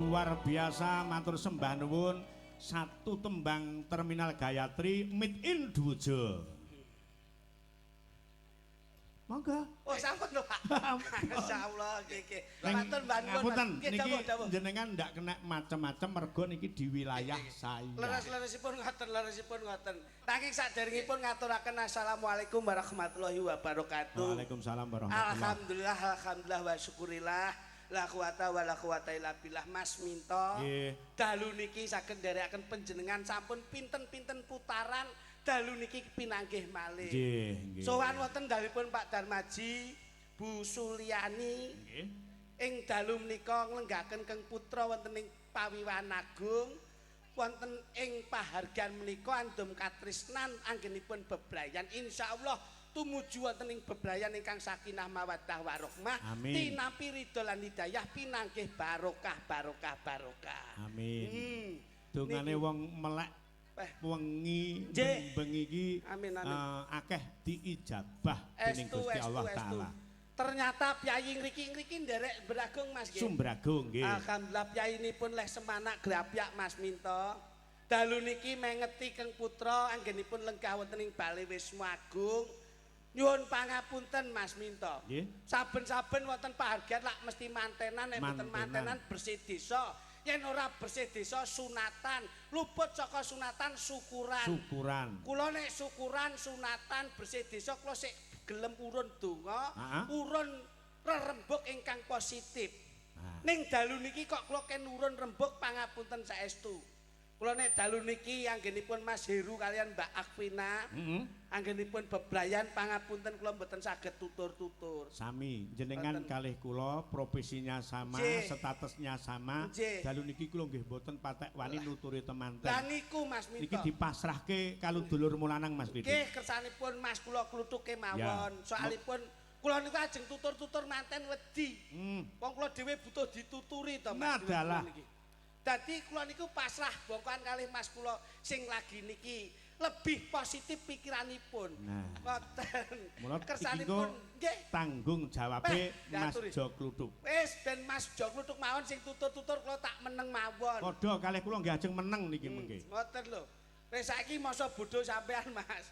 Luar biasa, matur sembah nuwun. Satu tembang Terminal Gayatri Made in Dwijo. Monggo. Oh, sampun lho, Pak. Masyaallah, nggih nggih. Ning, Matur mbah nuwun. Ngapunten, Nggih, niki dawuh, dawuh. jenengan ndak kena macem-macem mergo niki di wilayah saya. Leres-leresipun ngoten, leresipun ngoten. Nanging saderengipun ngaturaken assalamualaikum warahmatullahi wabarakatuh. Waalaikumsalam warahmatullahi. Alhamdulillah, alhamdulillah wa syukurillah. La quwata wa la quwata illa billah. Mas Minto. Nggih. Dalu niki saged nderekaken panjenengan sampun pinten-pinten putaran, dalu niki pinanggih malih. Nggih, nggih. Sowan wonten dalipun Pak Darmaji, Bu Suliani. Nggih. Ing dalu menika nglenggaken Keng Putra wonten ing Pawiwahan Agung, wonten ing pahargyan menika andum katresnan anggenipun bebrayan. Insyaallah tumuju wonten ing bebrayan ingkang sakinah mawaddah warahmah. Amin. Tinampi ridho lan hidayah, pinanggih barokah barokah barokah. Amin. Dongane Niki. wong melek wengi bengi iki Amin, amin. Akeh diijabah dening Estu, Gusti estu, Allah estu. taala. Ternyata piyayi ngriki-ngriki nderek Beragung, Mas, nggih. Sumberagung nggih. Alhamdulillah piyayinipun leh semanak grapyak, Mas Minto. Dalu niki mengeti Keng Putra anggenipun lenggah wonten ing Bale Wismu Agung. Nyuwun pangapunten, Mas Minto. Nggih. Saben-saben wonten pahargyan lak mesti mantenan, nek mboten Mantenan. mantenan bersih desa. Yen ora bersih desa sunatan, luput saka sunatan syukuran. Syukuran. Kula nek syukuran, sunatan, bersih desa kula sik gelem urun donga, urun rerembug ingkang positif. Ning dalu niki kok kula ken urun rembug, pangapunten saestu. Kula nek dalu niki anggenipun Mas Heru kalian Mbak Akvina, anggenipun bebrayan, pangapunten kula mboten saged tutur-tutur. Sami, jenengan Mboten. kalih kula profesinya sama, statusnya sama. Dalu niki kula nggih mboten patek wani nuturi temanten. Lah niku, Mas Minto. Niki dipasrahke karo dulur lanang, Mas Klithik. Nggih, kersanipun Mas kula kluthuke mawon. Soalipun kula niku ajeng tutur-tutur manten wedi. Wong kula dhewe butuh dituturi to, Mas. Nadalah. Niki. Dadi kula niku pasrah bongkoan kalih Mas kula sing lagi niki lebih positif pikiranipun. Nah. Ngoten. Mula iki Kersanipun nggih. tanggung jawabe Beh, Mas diaturi. Jo Kluthuk. Wis ben Mas Jo Kluthuk mawon sing tutur-tutur, kula tak meneng mawon. Padha kalih kula nggih ajeng meneng niki mengke. Ngoten lho. Wis saiki masa bodho sampean, Mas.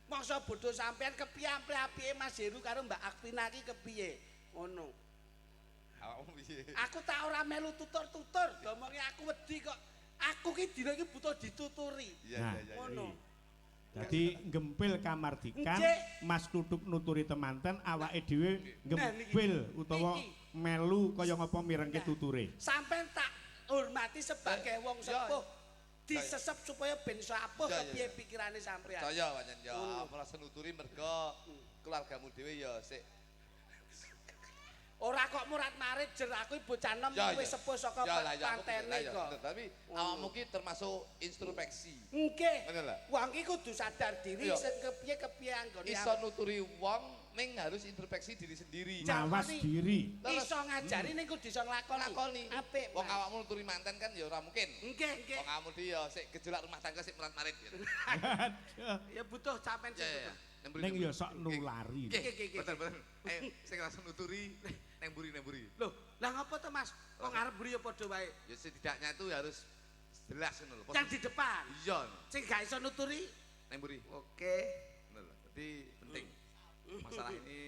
Masa bodho sampean kepiye apike Mas Heru karo Mbak Akvina iki kepiye? Ngono. Awakmu piye? Aku tak ora melu tutur-tutur, domongi aku wedi kok. Aku ki dina iki butuh dituturi. Iya Nah. iya iya. Ngono. Dadi gempil kamardikan, Mas Kluthuk nuturi temanten, awake dhewe Nah, niki. gempil utawa Niki. melu kaya ngapa mirengke Nah. tuture. Sampean tak hormati sebagai wong sepuh. Disesep supaya ben iso apuh kepiye pikirane sampean. Percaya pancen ya, Ngono. merasa nuturi mergo keluargamu dhewe ya sik. Ora kok murat-marit jer, aku bocah nem wis sepuh saka Ya lah, ya, aku pantene lah, ya, kok. bener. Tapi awakmu ki termasuk introspeksi. Nggih. Ngono lho. Wong ki kudu sadar diri sing kepiye-kepiye anggone. Iso nuturi wong ning harus introspeksi diri sendiri. Mawas Jarkoni. diri. Terus. Iso ngajari ning kudu iso nglakoni. Lakoni. Apik. Wong Mas. awakmu nuturi manten kan ya ora mungkin. Nggih, nggih. Wong awakmu di ya sik gejolak rumah tangga sik murat-marit gitu. Ya butuh sampean sing Ya ya. butuh. Neng mburi, Ning neng ya mburi. sok nulari. Nggih, Nggih, nggih, betul betul. Ayo sing langsung nuturi neng mburi neng mburi. Loh, lah ngopo to, Mas? Wong arep mburi ya padha wae. Ya setidaknya itu harus jelas ngono lho. Yang di depan. Iya, Sing gak iso nuturi. neng mburi. Oke. Ngono lho. Jadi penting. Masalah ini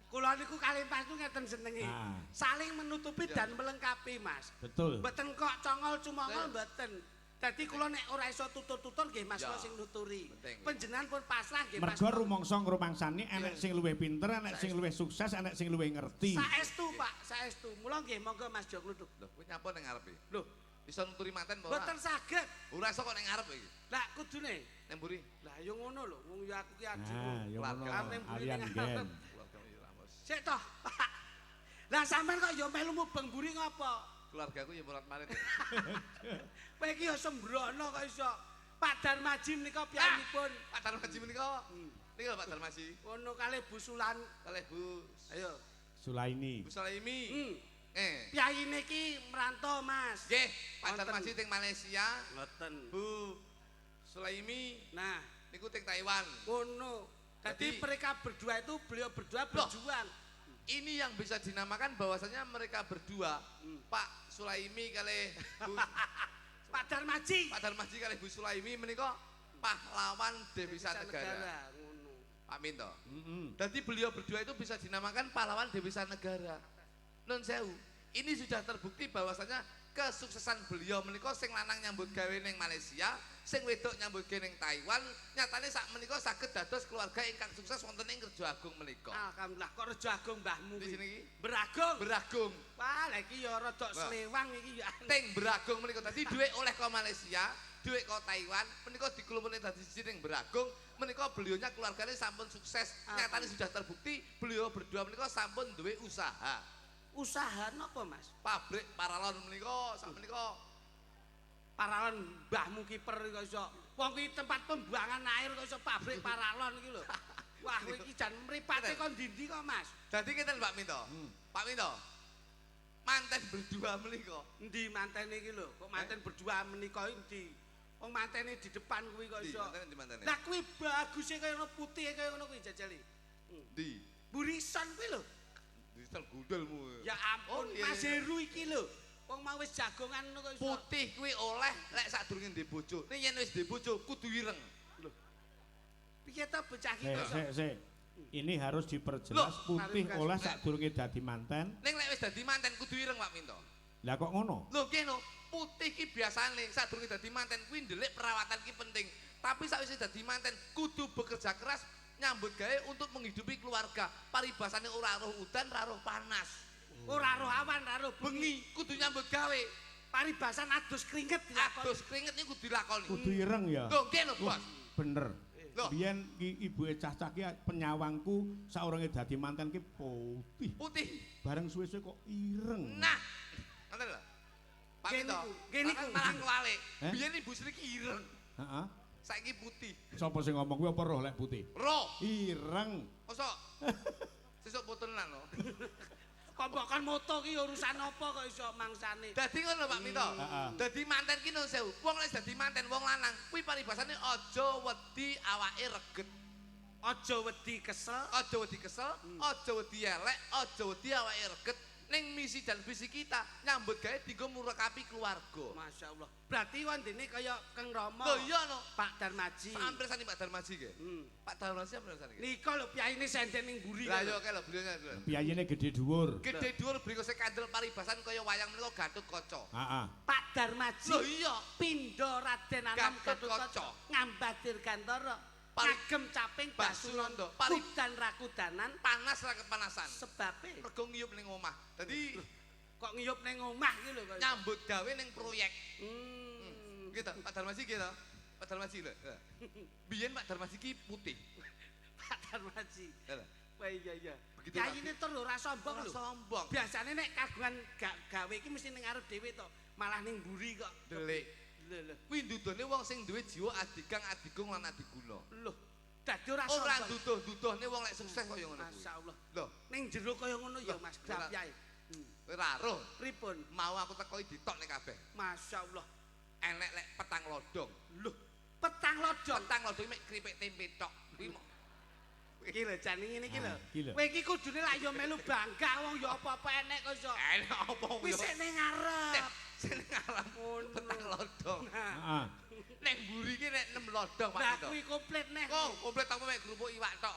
Kula niku kalih Mas niku ngeten senenge. Saling menutupi dan melengkapi, Mas. Betul. Mboten kok congol cumongol mboten. Dadi kula nek ora iso tutur-tutur nggih Mas kula sing nuturi. Penting. Panjenengan pun pasrah nggih Mas. Mergo rumangsa ngrumangsani enek sing luwih pinter, enek sing luwih sukses, enek sing luwih ngerti. Saestu, Pak, saestu. Mula nggih monggo Mas Jo Kluthuk. Lho, kowe nyapa ning ngarep iki? Lho, Iso nuturi manten apa ora? mboten saged. Ora iso kok ning ngarep iki. Lah kudune. Ning mburi. Lah ya ngono lho, wong ya aku ki adikmu. Nah, ya ngono. Keluarga. Ning mburi Alian ning gen. ngarep. Keluargamu ya ora, Mas. Sik toh, Pak. Lah sampean kok ya melu mubeng mburi ngopo? Keluargaku ya murat-marit. Kowe iki ya sembrono kok iso. Pak Darmaji menika piyambakipun. Pak Darmaji menika. Niki lho Pak Darmaji. Ngono kalih Bu Sulan. Kalih Bu Ayo. Sulaini. Bu Sulaimi. Piyayine iki merantau, Mas. Nggih, Pak Wonten. Darmaji teng Malaysia, Ngoten. Bu Sulaimi Nah, niku teng Taiwan. ngono. Jadi Jadi- mereka berdua itu, beliau berdua Loh. berjuang. Ini yang bisa dinamakan bahwasanya mereka berdua, Pak Sulaimi kalih Bu Pak Darmaji. Pak Darmaji kalih Bu Sulaimi menika pahlawan devisa negara. Ngono. Pak Minto. Heeh. Jadi beliau berdua itu bisa dinamakan pahlawan devisa negara. Nun sewu. Ini sudah terbukti bahwasanya kesuksesan beliau menika sing lanang nyambut gawe ning Malaysia, sing wedok nyambut gawe ning Taiwan, nyatane sak menika saged dados keluarga ingkang sukses wonten ing Rejo Agung menika. Alhamdulillah kok Rejo Agung mbahmu Di kuwi. sini iki Beragung. Beragung. Wah, lha iki ya rada slewang iki ya. Teng Beragung menika dadi dhuwit oleh ke Malaysia, dhuwit ke Taiwan, menika diklumpukne dadi siji ning Beragung, menika beliaunya keluarganya sampun sukses, nyatane sudah terbukti beliau berdua menika sampun duwe usaha. Usaha napa, Mas? Pabrik paralon menika sak menika Paralon mbahmu kiper kok iso. Wong kuwi tempat pembuangan air kok iso pabrik paralon iki lho. Wah, kowe iki jan mripate kon ndi-ndi kok, Mas? Dadi ngeten Pak Minto. Pak Minto. Manten berdua menika. Endi mantene iki lho? Kok manten berdua menika endi? Wong mantene di depan kuwi kok Ndi iso. mantene ndi mantene? Lah kuwi baguse kaya ngono putih kaya ngono kuwi jajali. Ndi? Burison kuwi lho. Digital gundelmu. Ya ampun, Oh, iya, Mas iya. Heru iki lho. Wong mau wis jagongan ngono kok iso. Putih kuwi oleh lek sadurunge ndek bojo. Ning yen wis ndek bojo kudu ireng. Lho. Piye to bocah iki kok iso? Sik, sik. Ini harus diperjelas Loh, putih harus oleh sadurunge dadi manten. Ning lek wis dadi manten kudu ireng Pak Minto. Lah kok ngono? Lho nggih no, putih ki biasane sadurunge dadi manten kuwi ndelik perawatan ki penting. Tapi sakwise dadi manten kudu bekerja keras nyambut gawe untuk menghidupi keluarga. Paribasane ora roh udan, ora roh panas. Ora roh awan, ora roh bengi. Bengi kudu nyambut gawe. Paribasan adus keringet dilakoni. Adus keringet niku kudu dilakoni. Kudu ireng ya. Lho nggih no, Bos. Bener. Loh. Biyen ki ibuke cah-cah ki penyawangku saurunge dadi manten ki putih. Putih. Bareng suwe-suwe kok ireng. Nah, ngoten lho. Pak Nggih Minto, niku, nggih niku. malah kuwalik. Eh? Biyen Ibu Sri ki ireng, Heeh. saiki putih. Sapa sing ngomong kuwi apa roh lek putih? Roh, Ireng. mosok sesuk potonan lho. Kok mbok kon moto ki urusan apa kok iso mangsane? Dadi ngono Pak Minto. Heeh. Dadi manten ki nun sewu. Wong lek dadi manten wong lanang kuwi paribasane aja wedi awake reget, Aja wedi kesel. aja wedi kesel, aja wedi elek, aja wedi awake reget. Ning misi dan visi kita nyambut gawe dienggo murekapi keluarga. Masya Allah. Berarti wondene kaya Kang Rama. Lho iya no. Pak Darmaji. Sampe sani Pak Darmaji nggih. Pak Darmaji apa sani nggih? Nika lho piyayine senden ning mburi. Lah yo kae lho beliaunya lho. Piyayine gede dhuwur. Gede dhuwur bringose kandel paribasan kaya wayang menika Gatot Kaca. Heeh. Pak Darmaji. Lho iya, Pindha Raden Anom Gatot Gatot Kaca. Kaca. Ngambah Dirgantara. Ngagem caping Basunanda. Basunanda. Kudan rakudanan panas ra kepanasan. sebabe Mergo ngiyup ning omah. Dadi kok ngiyup ning omah iki lho kok. nyambut gawe ning proyek. Gitu, Pak Darmaji gitu. Pak Darmaji lho. Biyen Pak Darmaji ki putih. Pak Darmaji. Lho. Wah iya iya. Begitu Yayine tur lho ora sombong Ora lho. sombong. Biasane nek kagungan gawe iki mesti ning ngarep dhewe to, malah ning mburi kok. Delik. Lho lho. Kuwi ndudone wong sing duwe jiwa adigang, adigung lan adiguna. Lho, dadi ora Ora sombong. nduduh-nduduhne wong lek sukses kaya ngono kuwi. Masyaallah. Lho, Ning jero kaya ngono ya Loh, Mas ora. Grapyai. ora roh. Pripun? Mau aku teko ditokne kabeh. Masyaallah. Enek lek petang lodong. Lho, petang lodong. Petang lodong mek kripik tempe tok. Kuwi Iki lho jane ngene iki lho. Ah, iki lho. Kowe iki kudune lak ya melu bangga wong ya apa-apa enek kok iso. Enek apa Kuwi sik ning ngarep. Sing ngarep petang lodong. Nah, Heeh. Nek mburi ki nek 6 lodong Pak lah Minto. kuwi komplit neh. Kok komplit aku mek kerupuk iwak tok.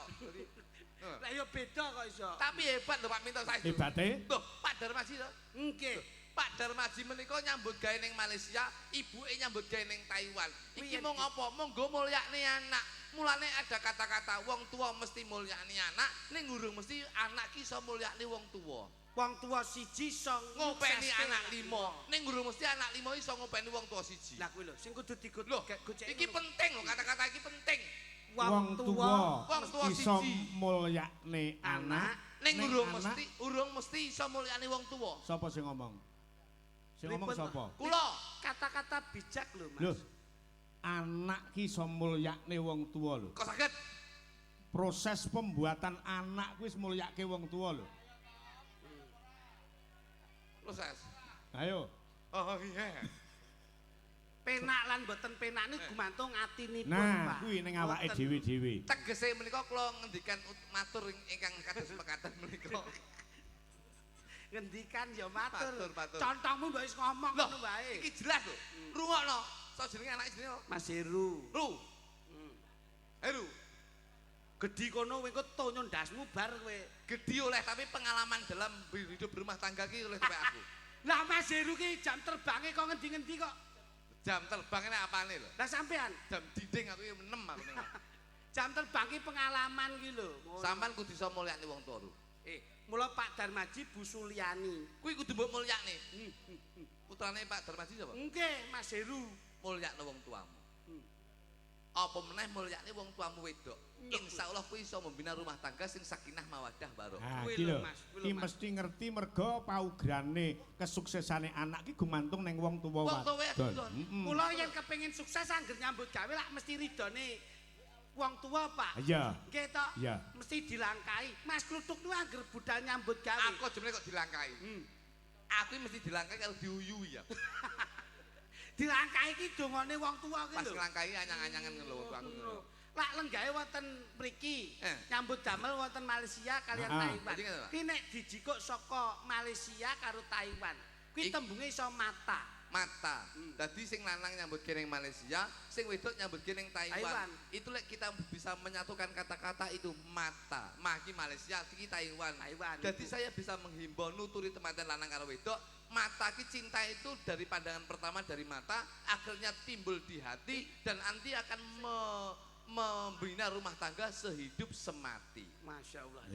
Lah ya beda kok iso. Tapi hebat lho Pak Minto saestu. Hebate Loh, Pak Darmaji lho. Nggih. Pak Darmaji menika nyambut gawe ning Malaysia, ibuke nyambut gawe ning Taiwan. Iki Kuwi mung apa? Monggo mulyakne anak. Mulane ada kata-kata wong tua mesti mulyakne anak, ning urung mesti anak ki iso mulyakne wong tua. Wong tua siji iso Ngopeni nyukseske anak limo, ning urung mesti anak limo iso ngopeni wong tua siji. Lah kuwi lho sing kudu digo Loh, goceki iki ngono. penting lho kata-kata iki penting. wong tuwa Wong tua iso siji. mulyakne anak, Ning urung anak- mesti urung mesti iso mulyakne wong tua. Sapa sing ngomong? Sing ngomong Pripun, sapa? Kula Kata-kata bijak lho Mas. Lho, anak ki iso mulyakne wong tuwa lho. kok saged Proses pembuatan anak kuwi wis mulyake wong tuwa lho. proses. Ayo. Oh iya. Penak lan mboten penak niku gumantung atinipun, Nah, Pak. kuwi ning awake Mboten. dhewe-dhewe. Tegese menika kula ngendikan matur ingkang kados mekaten menika. Ngendikan ya matur. Matur. Contohmu mbok wis ngomong ngono wae. Iki jelas lho. Rungokno. So jenenge anake jenenge Mas Heru. Ru. Heru. Gedhi kono kowe engko tonyo ndasmu bar kowe. Gedhi oleh tapi pengalaman dalam hidup berumah tangga ki oleh kowe aku. Lah Mas Heru ki jam terbange kok ngendi-ngendi kok. Jam terbang ini apane lho? Lah sampean jam dinding aku ya 6 aku ning. Jam terbang ki pengalaman ki lho. Sampean kudu iso mulyakne wong tuwa. Mula Pak Darmaji Bu Suliani. Kuwi kudu mbok mulyakne. Putrane Pak Darmaji sapa? Nggih, Mas Heru. Mulyakne wong tuamu. Apa meneh mulyakne wong tuamu wedok. Insyaallah kuwi iso membina rumah tangga sing sakinah mawaddah warahmah. Kuwi lho Mas, kuwi mesti ngerti mergo paugerane kesuksesane anak ki gumantung ning wong tuwa wadon. Kula yen kepengin sukses angger nyambut gawe lak mesti ridone wong tua, Pak. Iya. Nggih to? Mesti dilangkai. Mas Kluthuk niku angger budal nyambut gawe. Aku jemene kok dilangkai. Aku mesti dilangkai karo diuyuhi ya. Dilangkai iki dongane wong tua ki lho. Pas nglangkai anyang-anyangan ngono lho aku. Lak lenggahe wonten mriki, nyambut damel wonten Malaysia kalian Taiwan. Ki nek dijikuk saka Malaysia karo Taiwan, kuwi tembunge iso mata. Mata. Dadi sing lanang nyambut gawe ning Malaysia, sing wedok nyambut gawe ning Taiwan. Itu lek kita bisa menyatukan kata-kata itu mata. Maki Malaysia, iki Taiwan. Dadi saya bisa menghimbau nuturi temanten lanang karo wedok, mata ki cinta itu dari pandangan pertama dari mata, akhirnya timbul di hati dan nanti akan membina rumah tangga sehidup semati. Masya Allah.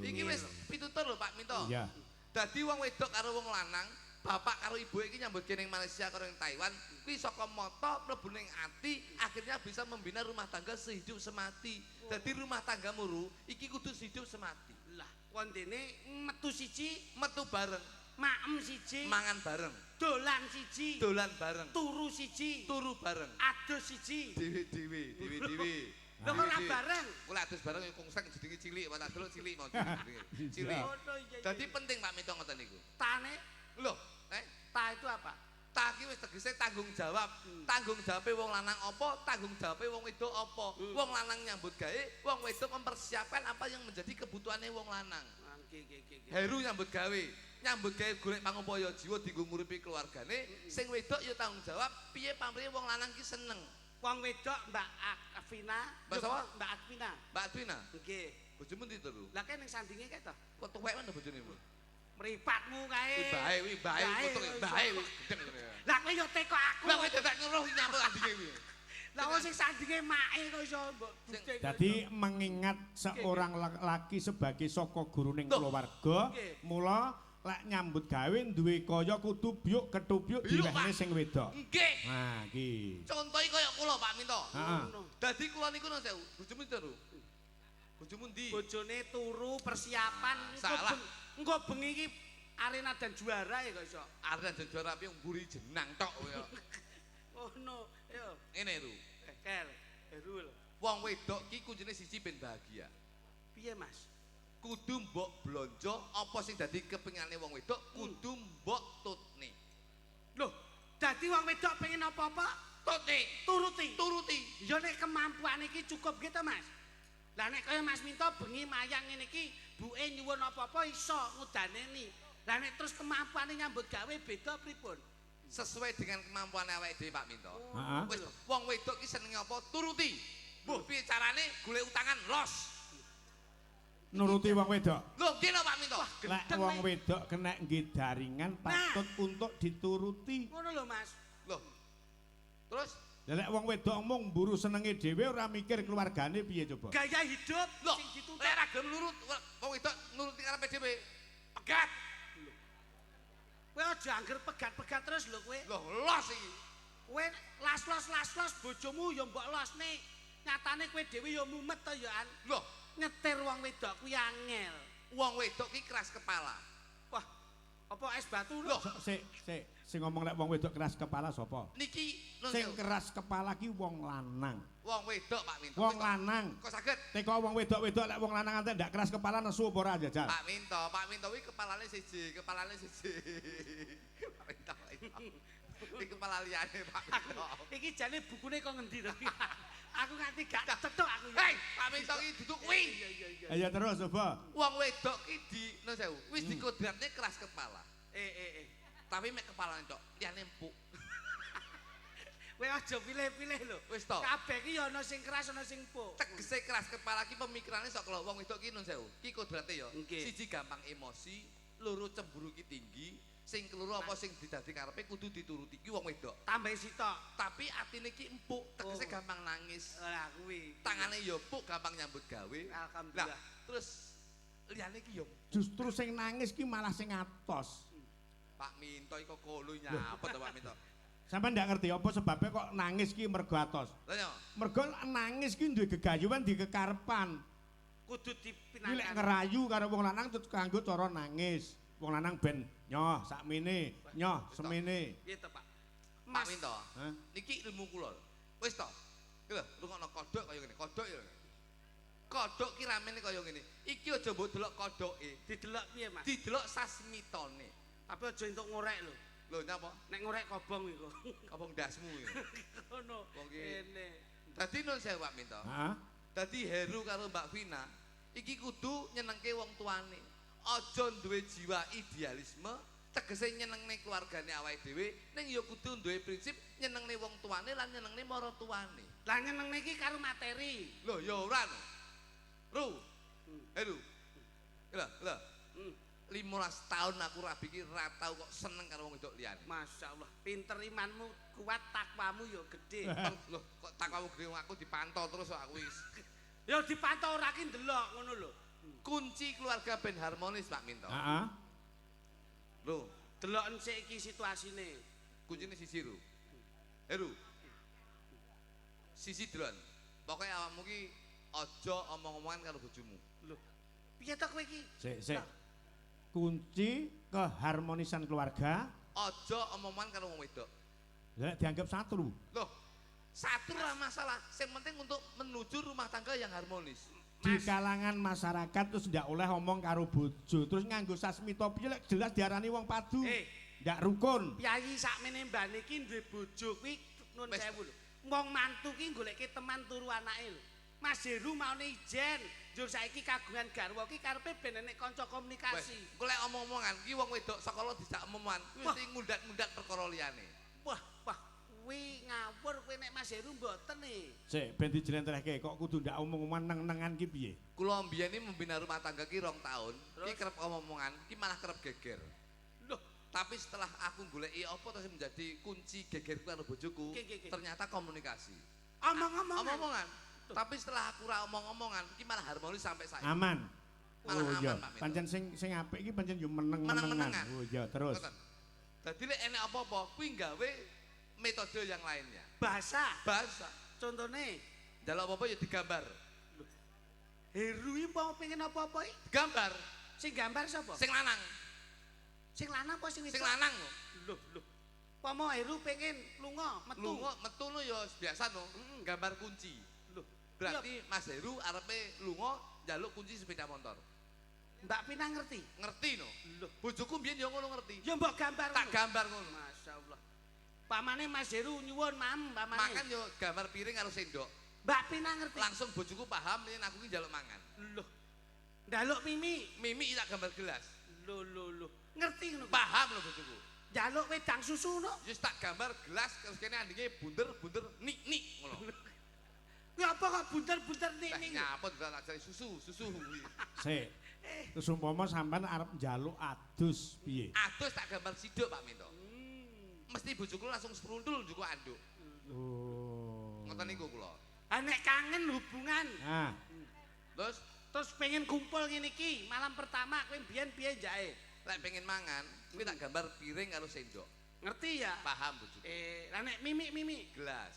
Iki wis pitutur lho Pak Minto. Iya. Dadi wong wedok karo wong lanang, bapak karo ibu iki nyambut gawe ning Malaysia karo ning Taiwan, kuwi saka mata mlebu ning ati, akhirnya bisa membina rumah tangga sehidup semati. Dadi rumah tangga muru iki kudu sehidup semati. Lah, wondene metu siji, metu bareng, maem siji, mangan bareng, dolan siji, dolan bareng, turu siji, turu bareng, adus siji, dhewe-dhewe, dhewe-dhewe. Lho kok ora bareng? Kula adus bareng ya kungseng jenenge cilik, tak delok cilik mau jenenge. Cilik. Dadi penting Pak Minto ngoten niku. Tane lho, ta itu apa? Ta ki wis tegese tanggung jawab. Tanggung jawabe wong lanang apa, tanggung jawabe wong wedok apa. Wong lanang nyambut gawe, wong wedok mempersiapkan apa yang menjadi kebutuhane wong lanang. Heru nyambut gawe, nyambut gawe golek pangupaya jiwa dienggo nguripi keluargane, sing wedok ya tanggung jawab piye pamrihe wong lanang ki seneng. Wong wedok Mbak Akvina, Mbak sapa? Mbak Akvina. Mbak Akvina? Nggih. Bojomu ndi to, Ru? Lah kene ning sandinge kae to. Kok tuwek men bojone, Bu? Mripatmu kae. Kuwi bae, kuwi bae, kuwi bae, gedeng ngene. Lah kowe yo teko aku. Lah kowe dadak ngeruh nyambut sandinge kuwi. Lah wong sing sandinge make kok iso mbok. Dadi mengingat seorang laki sebagai saka guruning keluarga, mula lek nyambut gawe duwe kaya kudu byuk ketubyuk diwehne sing wedok. Nggih. Nah, iki. Contohe kaya kula Pak Minto. Heeh. Dadi kula niku nang sewu, bojomu ndi, Ru? Bojomu ndi? Bojone turu persiapan salah. Engko bengi iki arena dan juara ya kok iso. Arena dan juara piye mburi jenang tok kowe. Ngono, yo. Ngene, Ru. Kel, Heru lho. Wong wedok ki kuncine siji ben bahagia. Piye, Mas? Kudu mbok blonjo apa sing dadi kepengane wong wedok kudu mbok tutne. Loh, dadi wong wedok pengen apa-apa? Tutne, turuti. Turuti. Ya nek kemampuan iki cukup gitu, Mas. Lah nek kaya Mas Minto bengi mayang ngene iki, buke nyuwun apa-apa iso ngudaneni. Lah nek terus kemampuane nyambut gawe beda pripun? Sesuai dengan kemampuan awake dhewe Pak Minto. Heeh. Wis wong wedok ki senenge apa? Turuti. Mbuh piye carane golek utangan los. Nuruti wong wedok. Lho nggih lho Pak Minto. Lek wong wedok kena nggih daringan patut untuk dituruti. Ngono lho Mas. Lho. Terus lek wong wedok mung mburu senenge dhewe ora mikir keluargane piye coba. Gaya hidup sing dituntut. Lek ora gelem nurut wong wedok nuruti karepe dhewe. Pegat. Kowe aja angger pegat-pegat terus lho kowe. Lho los iki. Kowe las-los bojomu ya mbok losne. Nyatane kowe dhewe ya mumet to ya an. Lho, nyetir wong wedok kuwi angel. Wong wedok ki keras kepala. Wah, apa es batu lho? Sik, sik, sing ngomong lek wong wedok keras kepala sapa? Niki sing keras kepala ki wong lanang. Wong wedok Pak Minto. Wong lanang. Kok saged? Teko wong wedok-wedok lek wong lanang antek ndak keras kepala nesu apa ora jajal? Pak Minto, Pak Minto kuwi kepalane siji, kepalane siji. Pak Minto. Iki kepala liyane Pak Minto. Iki jane bukune kok ngendi to? Aku nganti gak cethuk aku. Hei, Pak Minto ki duduk kuwi. Iya iya iya. Ayo terus coba. Wong wedok ki di nun sewu, wis dikodratne keras kepala. Eh. Tapi mek kepalane tok, liyane empuk. Kowe aja pilih-pilih lho. Wis to. Kabeh ki ya ana sing keras ana sing empuk. Tegese keras kepala ki pemikirane sok lho wong wedok ki nun sewu. Ki kodrate ya. Siji gampang emosi, loro cemburu ki tinggi, sing keloro apa sing didadi karepe kudu dituruti ki wong wedok. Tambahi sitok. Tapi atine ki empuk, tegese gampang nangis. Lah kuwi. Tangane ya empuk, gampang nyambut gawe. Alhamdulillah. Lah, terus liyane ki ya justru sing nangis ki malah sing atos. Pak Minto iki kok kolo nyapet to Pak Minto. Sampeyan ndak ngerti apa sebabnya kok nangis ki mergo atos. Lah nyapa? Mergo nangis ki duwe gegayuhan di kekarepan. Kudu Ki lek dipinangkan. ngerayu karo wong lanang terus kanggo cara nangis. Wong lanang ben nyoh sakmene, nyoh semene. Piye to, Pak? Pak Minto. Hah? Niki ilmu kula. Wis to. Iki lho, rungokno kodhok kaya ngene, kodhok ya. Kodhok ki ramene kaya ngene. Iki aja mbok delok kodhoke, Didelok piye, Mas? didelok sasmitane. Tapi aja entuk ngorek lho. Lho nyapa? Nek ngorek kobong iku. Kobong ndasmu iki. Ngono. Wong ki. Ngene. Dadi nun sewu Pak Minto. Heeh. Dadi Heru karo Mbak Vina iki kudu nyenengke wong tuane. Aja duwe jiwa idealisme, tegese nyenengne keluargane awake dhewe, ning ya kudu duwe prinsip nyenengne wong tuane lan nyenengne maratuwane. Lah nyenengne iki karo materi. Lho ya ora no. Ru. Heru. Lho, lho. 15 tahun aku rabi iki ra tau kok seneng karo wong wedok liyane. Masya Allah, pinter imanmu kuat, takwamu ya gede. Lho, kok takwamu gede wong aku dipantau terus kok aku wis. Ya dipantau ora ki ndelok ngono lho. Kunci keluarga ben harmonis Pak Minto. Heeh. Lho, Deloken sik iki situasine. kuncine siji Ru. Heru. Sisi delon. Pokoke awakmu ki aja omong-omongan karo bojomu. Lho, piye to kowe iki? Sik, sik. Kunci keharmonisan keluarga Aja omong-omongan karo wong wedok. lek dianggap satru. Loh, satu lah masalah. Yang penting untuk menuju rumah tangga yang harmonis. Di kalangan masyarakat terus ndak oleh omong karo bojo, terus nganggo sasmita piye lek jelas diarani wong padu. Ndak rukun. Piyayi sakmene mbane iki duwe bojo kuwi nun sewu lho. Wong mantu ki goleke teman turu anake lho. Mas Heru maune ijen, njur saiki kagungan garwa ki karepe ben enek kanca komunikasi. Wes, engko lek omong-omongan ki wong wedok sekolah dijak omongan, kuwi mesti ngundat-ngundat perkara liyane. Wah, wah, kuwi ngawur kowe nek Mas Heru mboten e. Sik, ben dijlentrehke kok kudu ndak omong-omongan neng-nengan ki piye? Kula mbiyen iki membina rumah tangga ki 2 tahun, ki kerep omong-omongan, ki malah kerep geger. Loh, tapi setelah aku goleki apa terus menjadi kunci gegerku karo bojoku, ternyata komunikasi. Omong-omongan. Omong-omongan. Tapi setelah aku ra omong-omongan, ki malah harmonis sampai saiki. Aman. Malah oh, aman, iya. Pak Minto. Pancen sing apik iki pancen yo meneng-menengan. Oh iya, terus. Dadi lek enek apa-apa, kuwi gawe metode yang lainnya. Bahasa. Bahasa. Contone, njaluk apa-apa ya digambar. Heru iki mau pengen apa-apa iki? Digambar. Sing gambar sapa? Sing lanang. Sing lanang apa sing wedok? Sing lanang. Loh, loh. Pomo Heru pengen lunga, metu. Lunga, metu no ya biasa no, gambar kunci. Loh, berarti Mas Heru arepe lunga njaluk kunci sepeda motor. Mbak Pina ngerti? Ngerti no. Loh, bojoku mbiyen ya ngono ngerti. Ya mbok gambar. Tak gambar ngono. Masyaallah. Pamane Mas Heru nyuwun mam, pamane. Makan yo gambar piring karo sendok. Mbak Pina ngerti. Langsung bojoku paham yen aku ki njaluk mangan. Loh. Njaluk mimi. Mimi tak gambar gelas. Loh, loh, loh. Ngerti ngono. Paham lho bojoku. Njaluk wedang susu no. Wis tak gambar gelas terus kene andinge bunder-bunder nik-nik ngono. Kuwi apa kok bunder-bunder nik-nik? Nyapa tak cari susu, susu kuwi. Sik. Terus umpama sampean arep njaluk adus piye? Adus tak gambar siduk Pak Minto. Mesti bojoku langsung sprundul njuk anduk. Oh. Ngoten niku kula. Ah nek kangen hubungan. Nah. Terus pengen kumpul ngene iki, malam pertama kowe mbiyen piye njake? Lek pengen mangan, kuwi tak gambar piring karo sendok. Ngerti ya? Paham bojoku. Lah nek mimik-mimik gelas.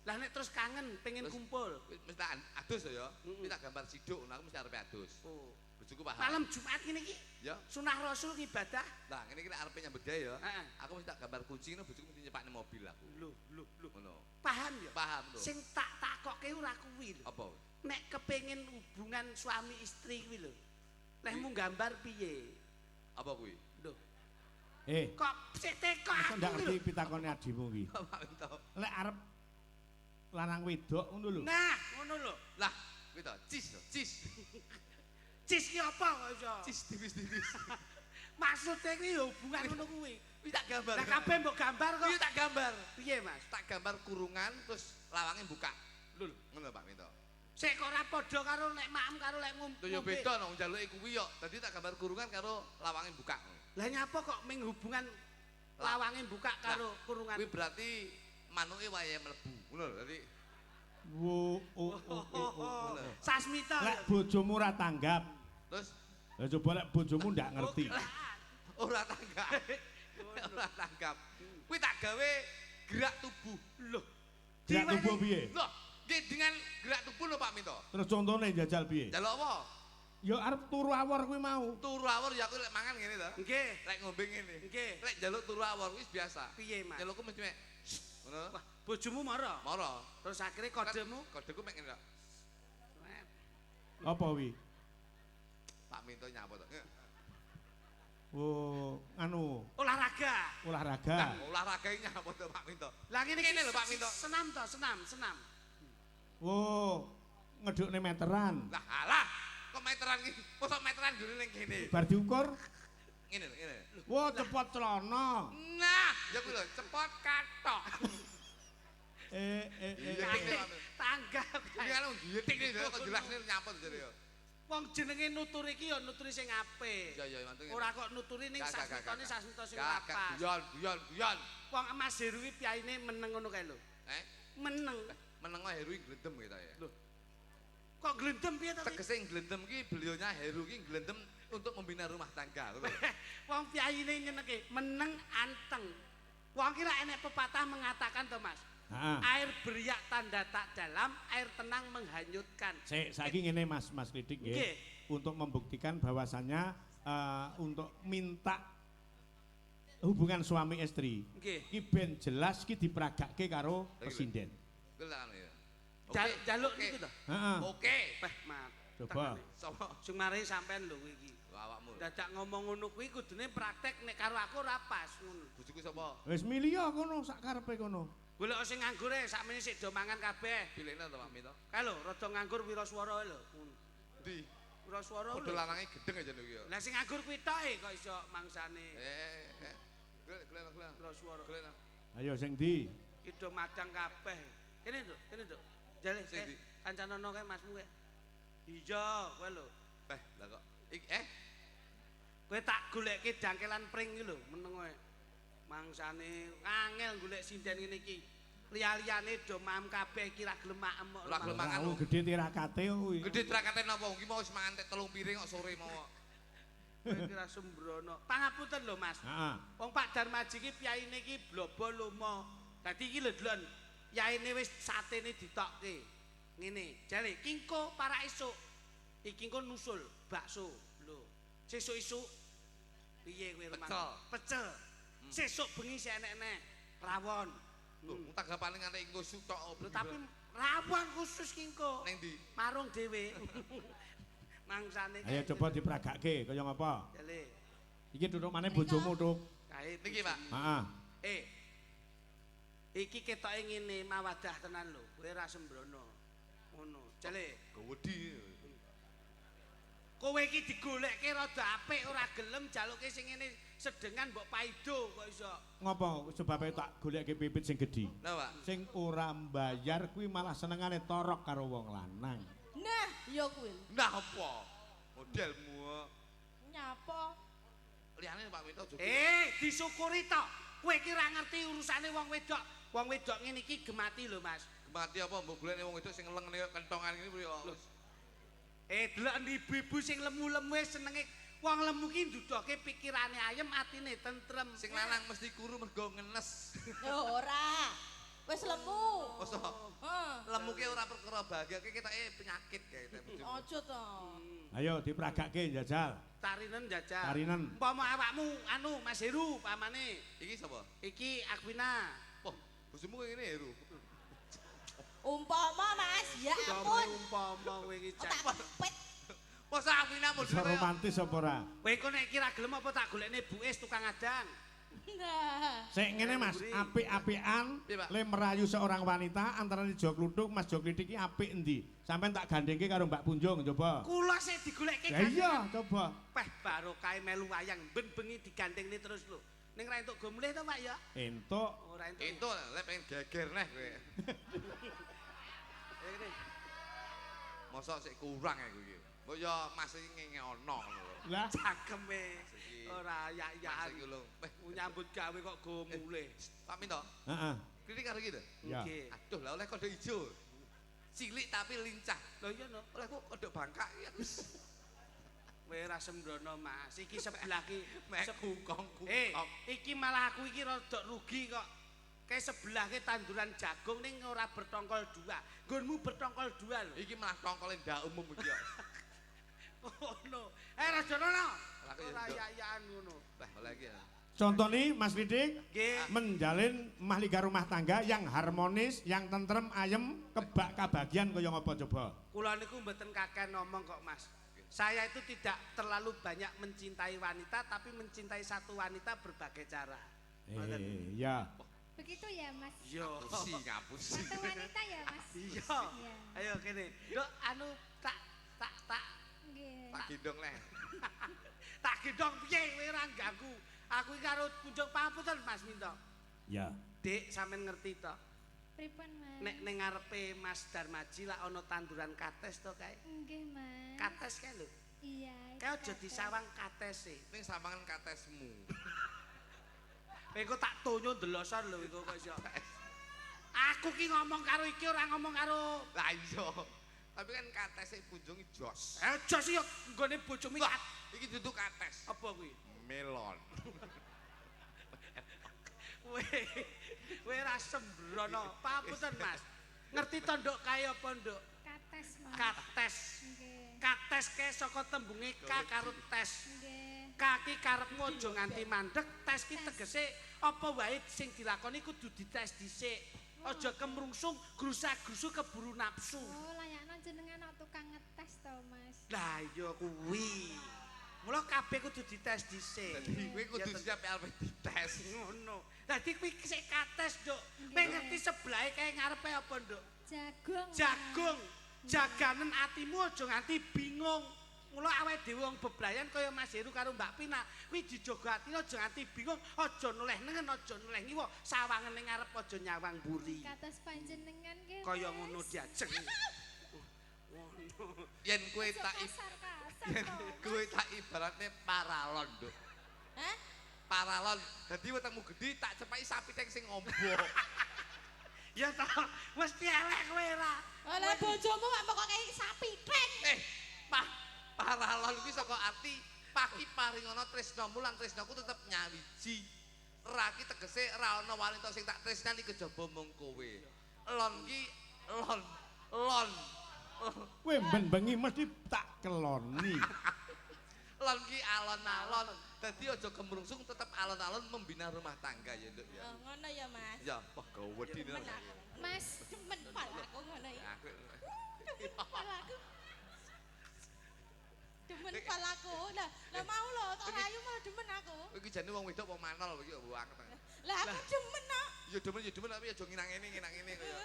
Lah nek terus kangen pengen terus, kumpul. Mesti tak adus ya. Kuwi tak gambar siduk, aku mesti arepe adus. Oh. Bojoku paham. Malam Jumat ngene iki. Ya. Sunah Rasul ngibadah. Lah ngene iki nek arepe nyambut gawe ya. Aku mesti tak gambar kunci ngono bojoku mesti nyepakne mobil aku. Lho, lho, lho. Ngono. Paham ya? Paham lho. Sing tak takokke ora kuwi lho. Apa? Nek kepengin hubungan suami istri kuwi lho. Lehmu gambar piye? Apa kuwi? Lho. Kok sik teko aku. Ndak ngerti pitakone adimu kuwi. Pak Minto. Lek arep lanang wedok ngono lho. Nah, ngono lho. Lah, kuwi to, cis to, cis. Cis ki apa kok iso? Cis tipis-tipis. Maksude kuwi hubungan ngono kuwi. Kuwi tak gambar. Lah kabeh mbok gambar kok. Kuwi tak gambar. Piye, Mas? Tak gambar kurungan terus lawange buka. Lho, ngono Pak Minto. Sik kok ora padha karo nek maem karo lek ngombe. Lho ya beda no njaluke kuwi yo. Dadi tak gambar kurungan karo lawange buka. Lah nyapa kok ming hubungan lawange buka karo kurungan? Kuwi berarti manuke wayahe mlebu. Ngono lho. Dadi wo o o o. Sasmita. Lek bojomu ora tanggap. Terus lah coba lek bojomu ndak ngerti. Ora tanggap. Ora tanggap. Kuwi tak gawe gerak tubuh. Lho. Gerak tubuh piye? Lho, nggih dengan gerak tubuh lho Pak Minto. Terus contone jajal piye? Njaluk apa? Ya arep turu awor kuwi mau. Turu awor ya aku lek mangan ngene to. Nggih. Lek ngombe ngene. Nggih. Lek njaluk turu awor kuwi biasa. Piye, Mas? Njalukku mesti mek ngono. Wah, bojomu mara? Mara. Terus akhirnya kodemu? Kodeku mek ngene tok. Apa wi? Pak Minto nyapa to? Oh, anu. Olahraga. Olahraga. Nah, olahraga iki nyapa to Pak Minto? Lah ngene iki lho Pak Minto. Senam to, senam, senam. Oh, ngedukne meteran. Lah alah, kok meteran iki? Mosok meteran nggone ning kene. Bar diukur ngene lho, ngene. Wah, cepot celana. Nah, ya kuwi lho, cepot kathok. Tanggap. Iki kan nggetik kok jelasne nyapa to jare yo. Wong jenenge nuturi iki ya nuturi sing apik. Iya iya mantu. Ora kok nuturi ning sasmitane sasmita sing ora pas. Guyon guyon guyon. Wong Mas Heru iki piyayine meneng ngono kae lho. Eh? Meneng. Meneng kok Heru iki glendem kita ya. Lho. Kok glendem piye to? Tegese glendem iki beliaunya Heru iki glendem untuk membina rumah tangga. Wong piyayine nyeneke meneng anteng. Wong ki lak enek pepatah mengatakan to Mas. Air beriak tanda tak dalam, air tenang menghanyutkan. Sik, saiki ngene Mas, Mas Klidik nggih. Untuk membuktikan bahwasannya untuk minta hubungan suami istri. Nggih. Ki ben jelas ki dipragake karo pesinden. Jaluk niku to? Heeh. Oke. Peh mat. Coba. Sapa? Sing mari sampean lho kuwi iki. Awakmu. Dadak ngomong ngono kuwi kudune praktek nek karo aku ora pas ngono. Bojoku sapa? Wis milih kono sak karepe kono. Golek sing nganggur e sakmene sik do mangan kabeh. Pilihne to Pak Minto. Kae lho rada nganggur wiraswara lho. Ndi? Wiraswara. Padha lanange gedeng aja lho iki. Lah sing nganggur kuwi tok e kok iso mangsane. Golek golek golek. Wiraswara. Golek. Ayo sing ndi? Iki do madang kabeh. Kene nduk, kene nduk. Jale sing ndi? Kancanono kae masmu kae. Iya, kowe lho. Beh, lah kok iki Kowe tak golekke dangkelan pring iki lho, meneng kowe. Mangsane angel golek sinden ngene iki. Liya-liyane do maem kabeh iki ra gelem maem kok. Ora gelem mangan. Gedhe tirakate kuwi. Gedhe tirakate napa? Iki mau wis mangan tek 3 piring kok sore mau. Kowe iki ra sembrono. Pangapunten lho Mas. Heeh. Wong Pak Darmaji iki piyaine iki blobo lomo. Dadi iki lho delon. Yaine wis satene ditokke. Ngene, jale kingko para esuk. Iki engko nusul bakso. Lho. Sesuk isuk piye kowe rumah? Pecel. Pecel. Sesuk bengi sik enek-enek rawon. Lho, tanggapane nganti engko isuk tok. Lho tapi rawon khusus kingko. Ning ndi? Marung dhewe. Mangsane. Ayo coba dipragake kaya ngapa? Jale. Iki tutuk maneh bojomu, Tuk. Kae niki, Pak. Heeh. Iki ketoke ngene mawadah tenan lho. Kowe ora sembrono. Ngono. Jale. Gewedi. Kowe iki digolekke rada apik ora gelem jaluke sing ngene sedengan mbok paido kok iso. Ngopo sebabe tak golekke pipit sing gedhi? Lha, Pak. Sing ora mbayar kuwi malah senengane torok karo wong lanang. Nah, ya kuwi. Nah apa? Modelmu. Nyapa? Liyane Pak Minto joget. Disyukuri tok. Kowe iki ora ngerti urusane wong wedok. Wong wedok ngene iki gemati lho, Mas. Gemati apa mbok golekne wong wedok sing ngeleng kentongan ngene kuwi kok. Delok ibu-ibu sing lemu-lemu senenge wong lemu ki ndudoke pikirane ayem, atine tentrem. Sing lanang mesti kuru mergo ngenes. Ya ora. Wis lemu. Mosok. Heeh. Lemu ki ora perkara bahagia, ki ketoke penyakit kae. Aja to. Ayo dipragake njajal. Tarinen njajal. Tarinen. Umpama awakmu anu Mas Heru pamane. Iki sapa? Iki Akwina. Wah, bojomu kaya ngene Heru. Umpama Mas, ya ampun. Umpama kowe iki Tak kepet. Mosok Akwina Bisa modele romantis apa ora? Kowe kok nek kira gelem apa tak golekne Bu Es tukang adang. Nah. Sik ngene Mas, apik-apikan le merayu seorang wanita antarane Jo Kluthuk Mas Jo Klithik iki apik endi? Sampeyan tak gandengke karo Mbak Punjung coba. Kula sik digolekke. Ya iya, coba. Peh barokahe melu wayang ben bengi digandengne terus lho. Ning ra entuk go mulih to, Pak ya? Entuk. Ora entuk. Entuk lek pengen geger neh kowe. Ngene. Mosok sik kurang aku iki. Mbok ya Mas iki ngene ono ngono lho. Lah cangkeme ora yak-yakan. Mas iki lho. Nyambut gawe kok go mulih. Pak Minto. Heeh. Klitik karo iki to? Nggih. Aduh, lah oleh kodhok ijo. Cilik tapi lincah. Lho iya no. Oleh kok kodhok bangkak iki. Kowe ora sembrono, Mas. Iki sebelah ki mek kungkong-kungkong. Iki malah aku iki rada rugi kok. Kayak sebelah ki tanduran jagung ning ora bertongkol dua. Nggonmu bertongkol dua lho. Iki malah tongkole ndak umum iki kok. Ngono. Rajono no. Ora yak-yakan ngono. Lah oleh iki ya. Contone Mas Klitik menjalin mahligai rumah tangga yang harmonis, yang tentrem, ayem, kebak kabagian kaya ngapa coba? Kula niku mboten kakean ngomong kok, Mas. Saya itu tidak terlalu banyak mencintai wanita, tapi mencintai satu wanita berbagai cara. Iya. Begitu ya, Mas? Iya. Ngapusi. Satu wanita ya, Mas? Iya. Ayo kene. Nduk anu tak nggih. Tak gendong leh. Tak gendong piye kowe ora ganggu. Aku iki karo Punjung pangapunten Mas Minto. Ya. Dik, sampean ngerti to? Pripun, Mas? Nek ning ngarepe Mas Darmaji lak ana tanduran kates to kae? Nggih, Mas. Kates kae lho. Iya. Kae aja disawang katese. Ning sawangan katesmu. Kowe engko tak tonyo ndelosor lho engko kok iso. Aku ki ngomong karo iki ora ngomong karo. Lah iya. Tapi kan katese Punjung jos. Jos yo nggone bojomu iki. Iki duduk kates. Apa kuwi? Melon. Kowe ora sembrono. Papunten, Mas. Ngerti to nduk kae apa, Nduk? Kates, Mas. Kates. Nggih. Kates kae saka tembunge K karo tes. Nggih. K ki karepmu aja nganti mandek, tes ki tegese apa wae sing dilakoni kudu dites dhisik. Aja kemrungsung, grusa-grusu keburu nafsu. Oh, layakno jenengan kok tukang ngetes to, Mas. Lah iya kuwi. Mula kabeh kudu dites dhisik. Dadi kowe kudu siap arep dites. Ngono. Dadi kuwi sik kates, Nduk. Kowe ngerti sebelahe kae ngarepe apa, Nduk? Jagung. Jagung. Jaganen atimu aja nganti bingung. Mula awake dhewe wong bebrayan kaya Mas Heru karo Mbak Pina, kuwi dijaga atine aja nganti bingung, aja noleh nengen, aja noleh ngiwa, sawangen ning ngarep aja nyawang mburi. Kados panjenengan nggih. Kaya ngono diajeng. Yen kowe tak kowe tak ibaratne paralon, Nduk. Hah? Paralon. Dadi wetengmu gedhi tak cepaki sapi teng sing ombo. Ya toh, mesti elek kowe ora. Lah bojomu kok kok kaya sapi teng. Paralon kuwi saka arti paki paringana tresnamu lan tresnaku tetep nyawiji. Ra ki tegese ra ana wanita sing tak tresnani kejaba mung kowe. Lon ki lon lon. Kowe ben bengi mesti tak keloni. Lon ki alon-alon. Dadi aja kemrungsung tetep alon-alon membina rumah tangga ya, Nduk ya. Oh, ngono ya, Mas. Ya, wah gawedi. Mas, demen pal aku ngono iki. Demen pal aku. Demen pal aku. Lah, lah mau lho, tak rayu malah demen aku. Iki jane wong wedok wong manol iki banget. Lah aku demen kok. Ya demen tapi aja nginang ngene kaya.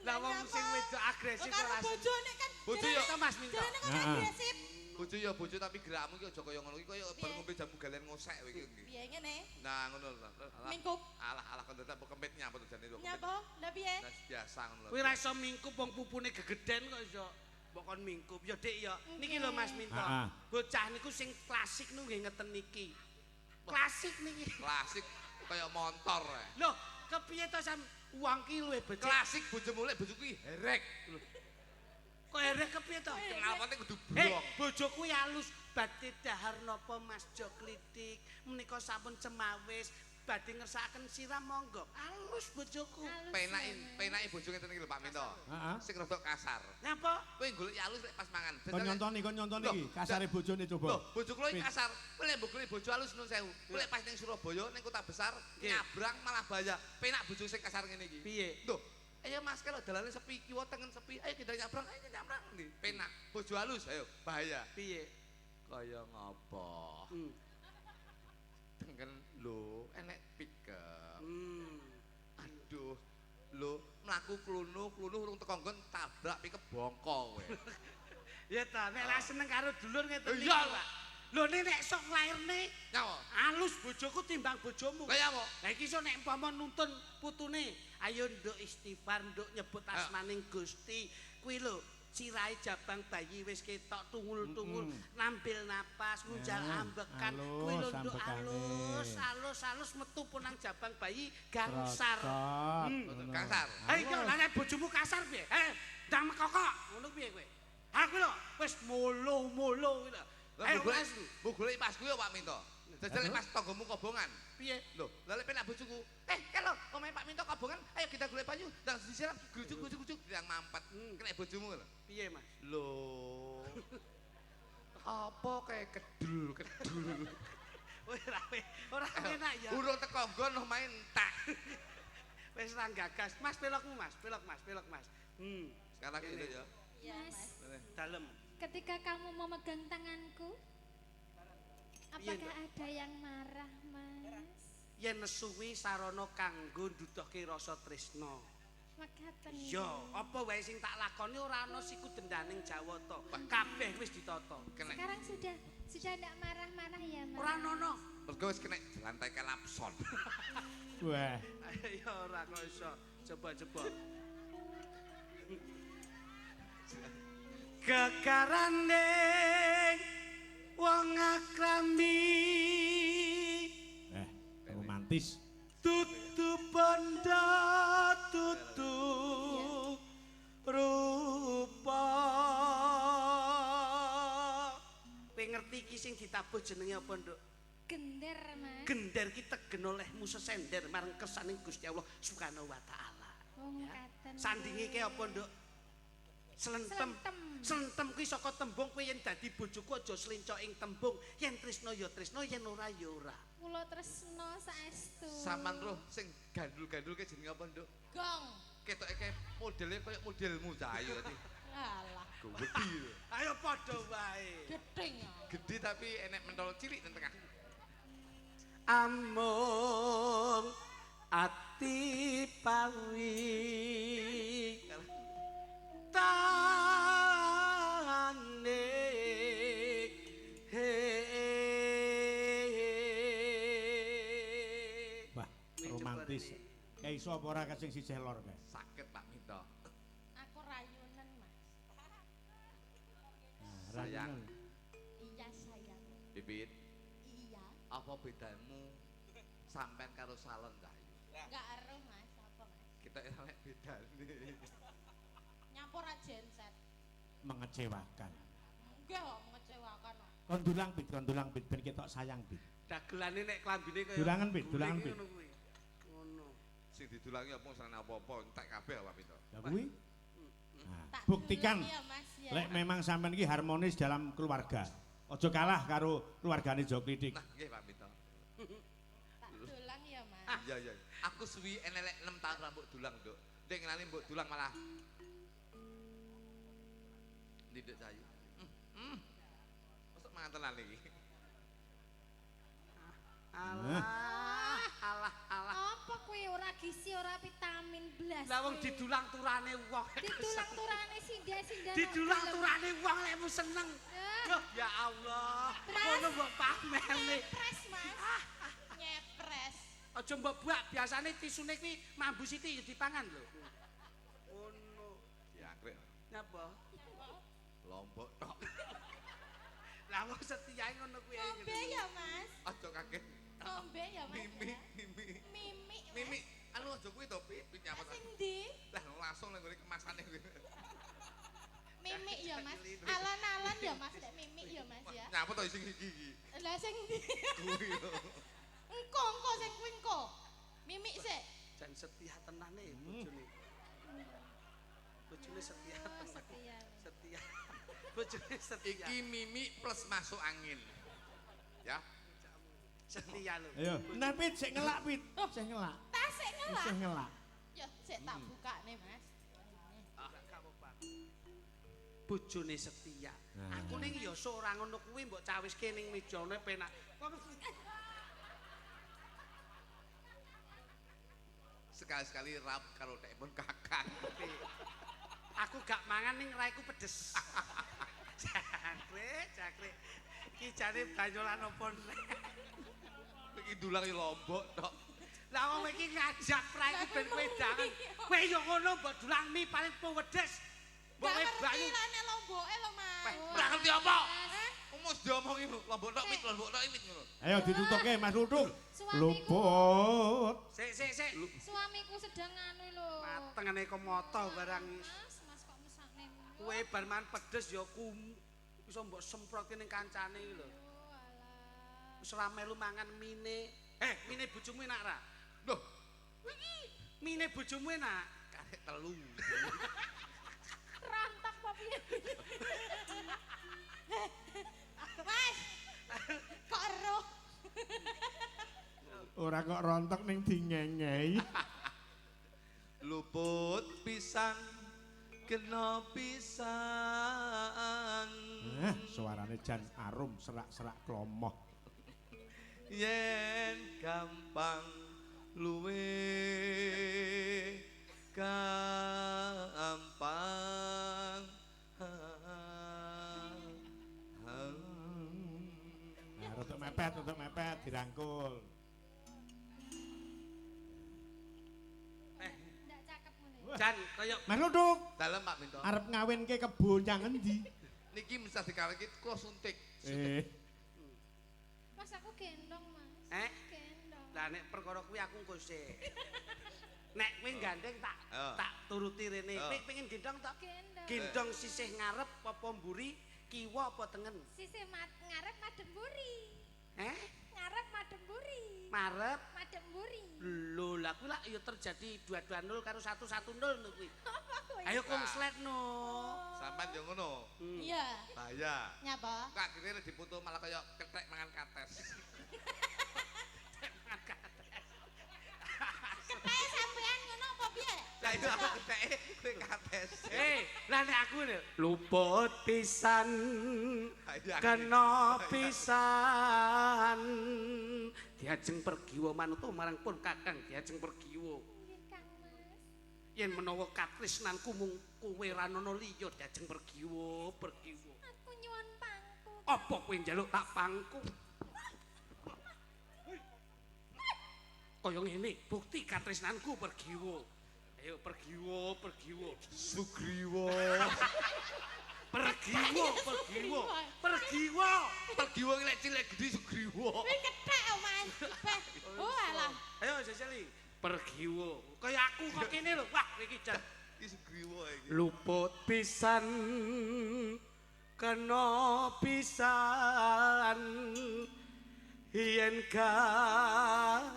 Lah wong sing wedok agresif ora. Karo bojone kan. Bojo ya Mas Minto. Jarene kok agresif. Bojo ya bojo tapi gerakmu iki aja kaya ngono iki kaya bar ngombe jamu galen ngosek kowe iki. Piye ngene? Nah ngono lho. Mingkup. Alah alah kon dadak kempit nyapa to jane kok. Nyapa? Lah piye? Biasa ngono lho. Kowe ora iso mingkup wong pupune gegeden kok iso. Mbok kon mingkup. Ya Dik ya. Niki lho Mas Minto. Bocah niku sing klasik niku nggih ngeten niki. Klasik niki. Klasik kaya montor. Lho, kepiye to sam wong ki luwih becik. Klasik bojomu lek bojoku ki herek. Kok herek kepiye to? Kenalpane kudu brong. Bojoku ya halus badhe dahar napa Mas Jo Klitik. Menika sampun cemawis badhe ngersakaken siram monggo. Halus bojoku. Penake bojo ngeten iki lho Pak Minto. Sing rada kasar. Nyapa? Kowe golek halus lek pas mangan. Kon nyontoni, kon nyontoni iki kasare bojone coba. Lho, bojoku lho kasar. Kowe lek mbok golek bojo halus nun sewu. Kowe lek pas ning Surabaya ning kota besar nyabrang malah bahaya. Penak bojo sing kasar ngene iki. Piye? Lho, ayo Mas kalau dalane sepi kiwa tengen sepi, ayo kita nyabrang, ayo nyabrang ndi? Penak. Bojo halus, ayo bahaya. Piye? Kaya ngopo? Tengen Lho, enek pickup. Aduh. Lho, mlaku klunu-klunu urung teko nggon tabrak pickup bongko kowe. Ya ta, nek ra seneng karo dulur ngeten iki, Pak. Lho nek sok nglairne nyawa alus bojoku timbang bojomu. Lah ya apa? Lah iki sok nek umpama nuntun putune, ayo nduk istighfar, nduk nyebut asmaning Gusti. Kuwi lho, sirahe jabang bayi wis ketok tungul-tungul, nampil napas, ngunjal ambekan. Kuwi lho nduk alus, alus, alus metu punang jabang bayi gangsar. Gangsar. Ha iki lha nek bojomu kasar piye? Eh, ndang mekokok, ngono piye kowe? Aku lho wis molo-molo kuwi lho. Ayo Mas, mbok golek Mas kuwi Pak Minto. Jajal Mas tanggamu kobongan. Piye? Lho, lha lek penak bojoku. Eh, kalau omahe Pak Minto kobongan, ayo kita golek banyu. Ndang disiram, grujuk-grujuk ndang mampet. Kena bojomu lho. Piye, Mas? Lho. Apa kae kedul-kedul. Ora enak ya. Urung teko nggon omahe entek. Wis ra gagas. Mas pelokmu, Mas. Pelok, Mas. Pelok, Mas. Sekarang gitu ya. Iya, Mas. Dalem. Ketika kamu memegang tanganku, apakah ada yang marah, Mas? Yen nesu kuwi sarana kanggo nduduhke rasa tresna. Mekaten. Ya, apa wae sing tak lakoni ora ana siku dendaning Jawata. Kabeh wis ditata. Sekarang sudah ndak marah-marah ya, Mas? Ora ono. Mergo wis kena jelantai kelapson. Wah. Ya ora kok iso. Coba-coba. Gegarane wong akrami. Romantis. Tutu bondo tutu rupa. Kowe ngerti iki sing ditabuh jenenge apa, Nduk? Gender, Mas. Gender ki tegen olehmu sesender marang kersaning Gusti Allah Subhanahu wa taala. Wong katen. Sandinge ki apa, Nduk? Slentem. Slentem kuwi saka tembung kowe yen dadi bojoku aja slenco ing tembung. Yen tresna ya tresna, yen ora ya ora. Kula tresna saestu. Saman roh sing gandul-gandul ke jenenge apa, Nduk? Gong. Ketoke kae modele koyo modelmu Cahayu tadi. Alah. Gedhi. Ayo padha wae. Gedhing. Gedhi tapi enek mentol cilik nang tengah. Amung ati pawi tane he. Wah, romantis. Kayak iso apa ora sing sisih lor kae? Sakit Pak Minto. Aku rayunen, Mas. Sayang. Iya, sayang. Bibit. Iya. Apa bedamu sampean karo salon Cahayu? Enggak eruh, Mas. Apa, Mas? Kita elek bedane. Nyampur genset. Mengecewakan. Enggak kok mengecewakan. Kon dulang Pit, kon dulang Pit ben ketok sayang Pit. Dagelane nek klambine kaya dulangan Pit, dulangan Pit. Ngono. Sing didulangi apa serane apa-apa entek kabeh Pak Minto. Lah kuwi. Nah, buktikan ya, Mas, ya. Lek memang sampean iki harmonis dalam keluarga. Aja kalah karo keluargane Joko Klitik. Nah, nggih Pak Minto. Tak dulang ya, Mas. Iya, iya. Aku suwi enelek 6 tahun rambut dulang, Nduk. Ndek ngenani mbok dulang malah Nduk Cahayu. Mosok mangan tenan iki. Alah, alah, alah. Apa kowe ora gizi, ora vitamin blas. Lah wong didulang turane wong. Didulang turane sinda-sinda. Didulang turane wong lekmu seneng. Duh, ya Allah. Ngono mbok pamerne. Nyepres, Mas. Nyepres. Aja mbok buak, biasane tisune kuwi mambu siti ya dipangan lho. Ngono. Diangkrek. Nyapa? Lombok tok. Lah wong setiae ngono kuwi. Ngombe ya, Mas. Aja kaget. Ngombe ya, Mas. Mimi, mimi. Mimi. Mimi. Anu aja kuwi to, Pit. Nyapa ta? Sing ndi? Lah langsung nang nggone kemasane kuwi. Mimi ya, Mas. Alon-alon ya, Mas, nek mimi ya, Mas ya. Nyapa to sing iki iki? Lah sing ndi? Kuwi lho. Engko, engko sing kuwi engko. Mimi sik. Jan setia tenane bojone. Bojone setia tenan. Setia. Setia. Bojone setia. Iki mimi plus masuk angin. Ya. Setia lho. Ayo, nah Pit sik ngelak Pit. Sik ngelak. Tas sik ngelak. Sik ngelak. Ya, sik tak bukane, Mas. Gak apa-apa. Bojone setia. Aku ning ya ora ngono kuwi mbok cawiske ning mejane penak. Sekali-sekali rap karo tekpon kakang. Aku gak mangan ning raiku pedes. Jangkrik, jangkrik. Iki jane banyolan opo nek. Iki dulang yo lombok tok. Lah wong iki ngajak praiku ben kowe dangan. Kowe yo ngono mbok dulang mie paling pedes. Mbok banyu lah nek lomboke lho, Mas. Ora ngerti apa? Wis diomongi lombok tok wit, lombok tok wit ngono. Ayo ditutuke Mas Lutung. Luput. Sik sik sik. Suamiku sedang anu lho. Matengane kok moto barang. Mas, Mas kok mesakne. Kowe bar mangan pedes ya kum iso mbok semprotke ning kancane iki lho. Oh alah. Wis ora melu mangan mine. Mine bojomu enak ra? Loh, iki mine bojomu enak. Karek telu. Rontok apa piye? Mas. Kok eruh? Ora kok rontok ning dingengei. Luput pisang kena pisang. Suarane jan arum serak-serak klomoh. Yen gampang luwe gampang. Nah, rotok mepet dirangkul. Ndak cakep ngene. Jan kaya Mas Lutung Dalem Pak Minto. arep ngawinke kebo nyang endi? Niki mesti dikawinke kula suntik. Mas aku gendong, Mas. Gendong. Lah nek perkara kuwi aku engko sik. Nek kowe gandeng tak tak turuti rene. Kowe pengen gendong tak? Gendong. Gendong sisih ngarep apa mburi, kiwa apa tengen? Sisih ngarep madhep mburi. Ngarep madhep mburi. Marep madhep mburi. Lho, lah kuwi lak ya terjadi 220 karo 110 no kuwi. Apa kuwi? Ayo konslet no. Sampeyan yo ngono. Iya. Bahaya. Nyapa? Kok akhirnya dipoto malah kaya kethek mangan kates. Kethek mangan kates. Ketheke sampean ngono apa piye? Lah iya aku ketheke kowe kates. Lah nek aku lho luput pisan kena pisan. Diajeng pergiwa manuta marang pun Kakang diajeng pergiwa. Nggih, Kang Mas. Yen menawa katresnanku mung kowe ra ana liya diajeng pergiwa, pergiwa. Aku nyuwun pangku. Apa kowe njaluk tak pangku? Kaya ngene, bukti katresnanku pergiwa. Ayo pergiwa, pergiwa. Sugriwa. Pergiwa, pergiwa. Pergiwa. Pergiwa iki lek cilik gedhi sugriwa. Kuwi kethek oh, Mas. Oh alah. Ayo Seseli. Pergiwa. Kaya aku kok kene lho. Wah, iki jan. Iki sugriwa iki. Luput pisan kena pisan yen gampang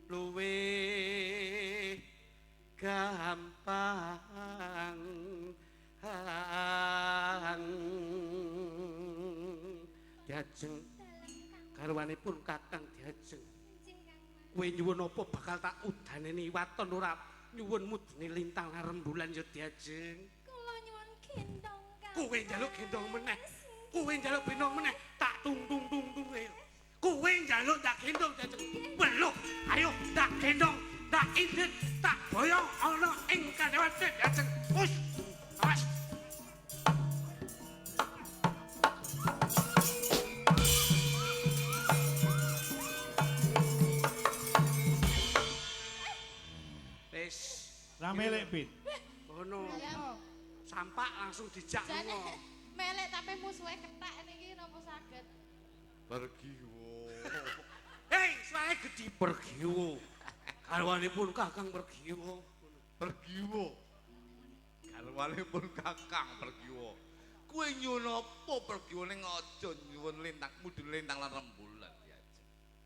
luwe gampang. Diajeng garwanipun Kakang diajeng. Kowe nyuwun apa bakal tak udaneni waton ora nyuwun mudune lintang rembulan ya diajeng. Kula nyuwun gendong Kang. Kowe njaluk gendong meneh. Kowe njaluk gendong meneh tak tung tung tung tung. Kowe njaluk tak gendong diajeng. Weluh, ayo tak gendong, tak indit, tak boyong ana ing kandewan diajeng. Wis. Awas. Wis. Rame lek Pit. Ono. Sampak langsung dijak ngono. Melek tapi musuhe kethek niki napa saged? Pergiwo. Hei, suarane gedhi pergiwo. Garwanipun Kakang pergiwo. Pergiwo. Garwanipun Kakang pergiwo. Kowe nyuwun apa pergiwo ning aja nyuwun lintang mudhun lintang lan rembulan diajeng.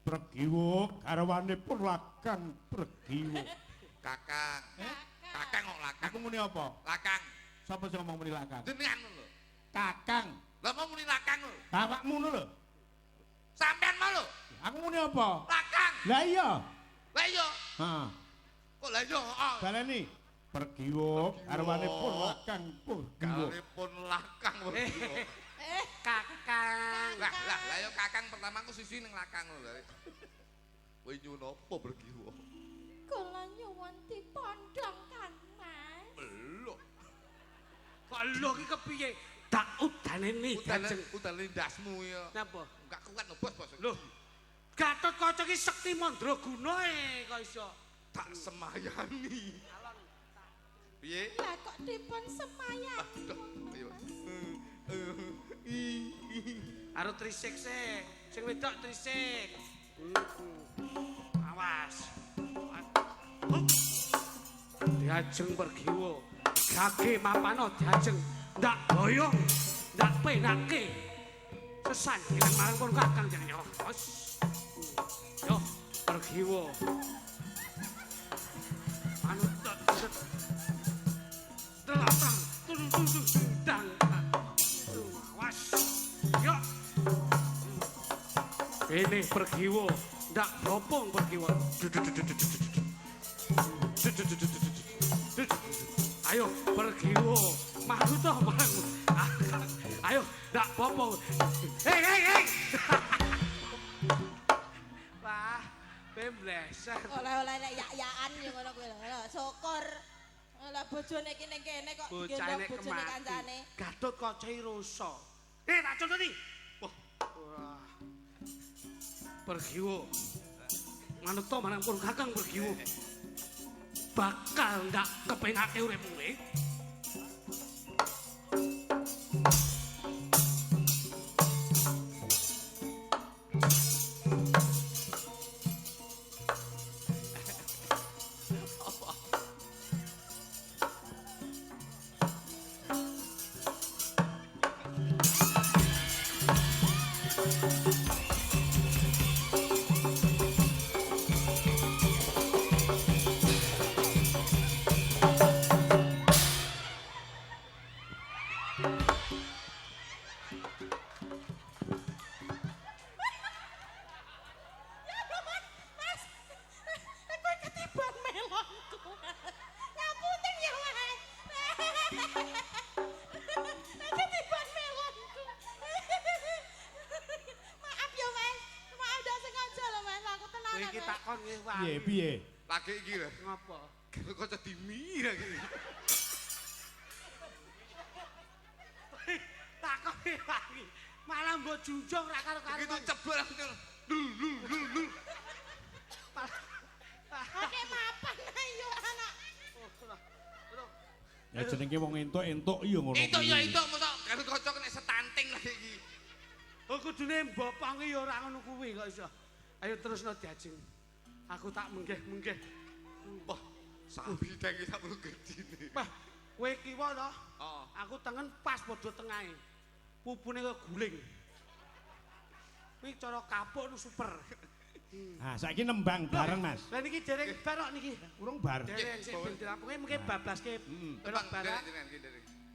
Pergiwo garwanipun Kakang pergiwo. Kakang. Kakang kok lakang. Aku muni apa? Lakang. Sapa sing ngomong muni lakang? Jenengan lho. Kakang. Lah mau muni lakang lho. Bapakmu ngono lho. Sampean mau lho. Aku muni apa? Lakang. Lah iya. Lah iya. Heeh. Kok lah iya, heeh. Baleni. Pergiwo garwanipun Kakang pergiwo. Garwanipun lakang pergiwo. Kakang. Lah lah lah yo kakang pertama aku sisi ning lakang lho. Kowe nyuwun apa Pergiwo? Kula nyuwun dipondhong Kang Mas. Lho. Kok lho iki kepiye? Dak udane udane udane ndasmu ya. Napa? Enggak kuat lho, Bos, Bos. Lho. Gatotkaca iki sekti mandraguna e kok iso tak semayani. Piye? Lah kok dipun semayani. Ayo. Karo trisik sik, sing wedok trisik. Awas. Diajeng Pergiwo. Gage mapano diajeng ndak boyong, ndak penake. Sesandingan marang pun Kakang jenenge. Yo, Pergiwo. Manut telatang turu dang. Awas. Yo. Ini Pergiwo, ndak bopong Pergiwo. Ayo Pergiwo, manut toh marang. Ayo ndak bopong. Hei hei hei. Wah, bembleser. Oleh-oleh lek yak-yakan yo ngono kuwi lho. Syukur. Lah bojone iki ning kene kok digendong bojone kancane. Gatotkaca rusa. Tak contoni. Wah. Wah. Pergiwo. Manut to marang pun Kakang Pergiwo. Bakal ndak kepenake uripmu e. Piye piye? Lagi iki lho. Ngopo? Gatotkaca dimi lagi. Takon lagi. Malah mbok junjung ra karo-karo. Begitu ceblok langsung. Lu lu lu lu. Oke mapan ayo anak. Ya jenenge wong entuk-entuk iya ngono. Entuk ya entuk mosok Gatotkaca kena setanting lagi iki. Oh kudune mbopong ya ora ngono kuwi kok iso. Ayo terusno diajeng. Aku tak menggeh-menggeh. Wah, sapi dengi sak perlu gedine. Wah, kowe kiwa to? Heeh. Aku tengen pas padha tengahe. Pupune kaya guling. Kuwi cara kapuk nu super. Nah, saiki nembang bareng, Mas. Lah niki dereng bar kok niki. Urung bar. Dereng sik ben dirampungi mengke bablaske pelok barak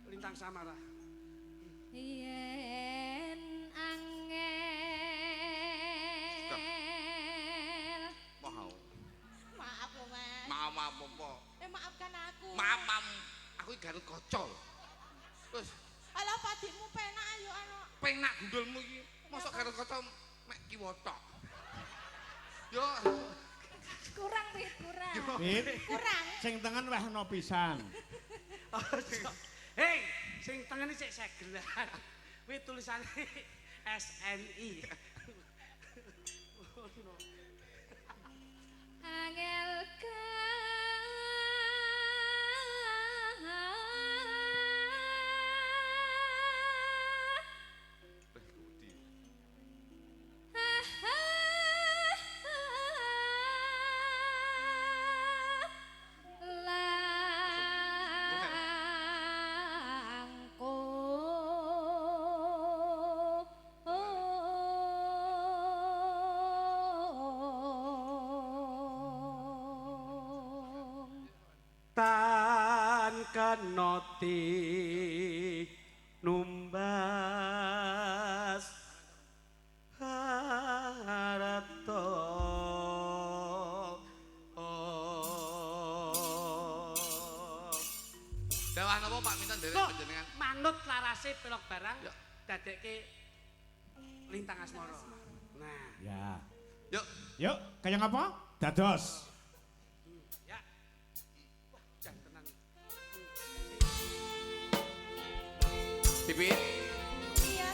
lintang samara. Yen angel. Mau. Maaf lho, Mas. Maaf, maaf apa? Maafkan aku. Maaf, maaf. Aku iki Gatotkaca. Terus alah padikmu penak ayo ana. Penak gundulmu iki. Mosok Gatotkaca mek kiwa tok. Yo. Kurang, Pit, kurang. Pit. Kurang. Sing tengen weh ana pisan. Hei, sing tengen iki sik segelan. Kuwi tulisane SNI. Angel tan kanoti numbas harto. Dawah napa Pak Minton derek panjenengan? Manut larase pelok barang dadekke lintang asmara. Nah. Ya. Yuk. Yuk, kaya ngapa? Dados. Ya. Wah, jan tenan. Pipit. Iya,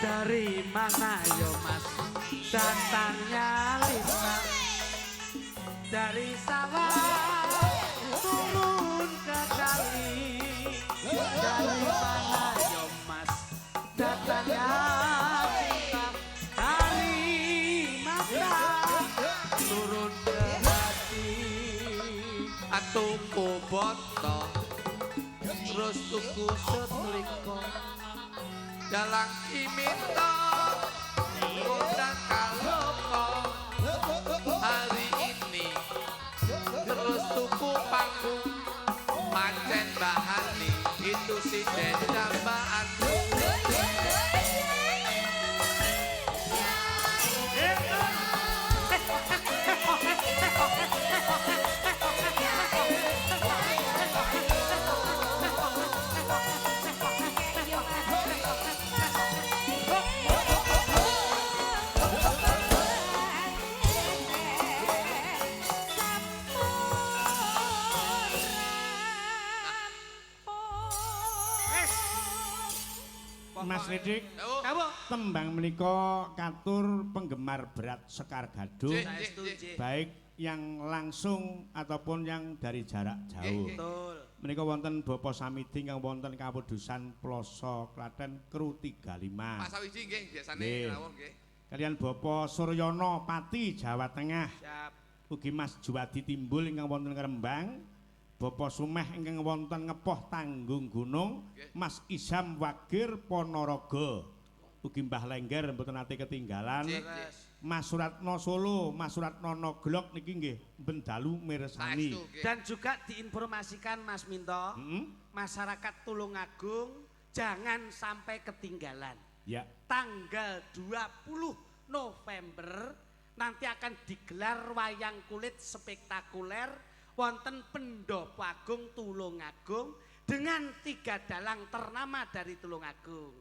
Dari mana yo Mas? Datangnya lima. Dari sawah turun ke kali. Dari mana yo Mas? Datangnya cinta. Dari mata turun ke hati. Tuku boto terus tuku setrika. Dalang iminta kondang kaloko hari ini terus tuku panggung pancen bahani itu si dendambaan. Mas Ridik, tembang menika katur penggemar berat Sekar Gadung, baik yang langsung ataupun yang dari jarak jauh. Menika wonten Bapak Samidi ingkang wonten Kawudusan Ploso Klaten Kru 35. Pak Sawiji nggih biasane rawuh nggih. Kalian Bapak Suryono Pati Jawa Tengah. Siap. Ugi Mas Juwadi Timbul ingkang wonten Rembang. Bapak Sumeh ingkang wonten Ngepoh Tanggung Gunung, Mas Isam Wagir Ponorogo. Ugi Mbah Lengger mboten nate ketinggalan. Mas Suratno Solo, Mas Suratno Noglok niki nggih ben dalu mirsani. Dan juga diinformasikan Mas Minto, masyarakat Tulungagung jangan sampai ketinggalan. Ya. Tanggal 20 November nanti akan digelar wayang kulit spektakuler wonten Pendopo Agung Tulungagung dengan 3 dalang ternama dari Tulungagung.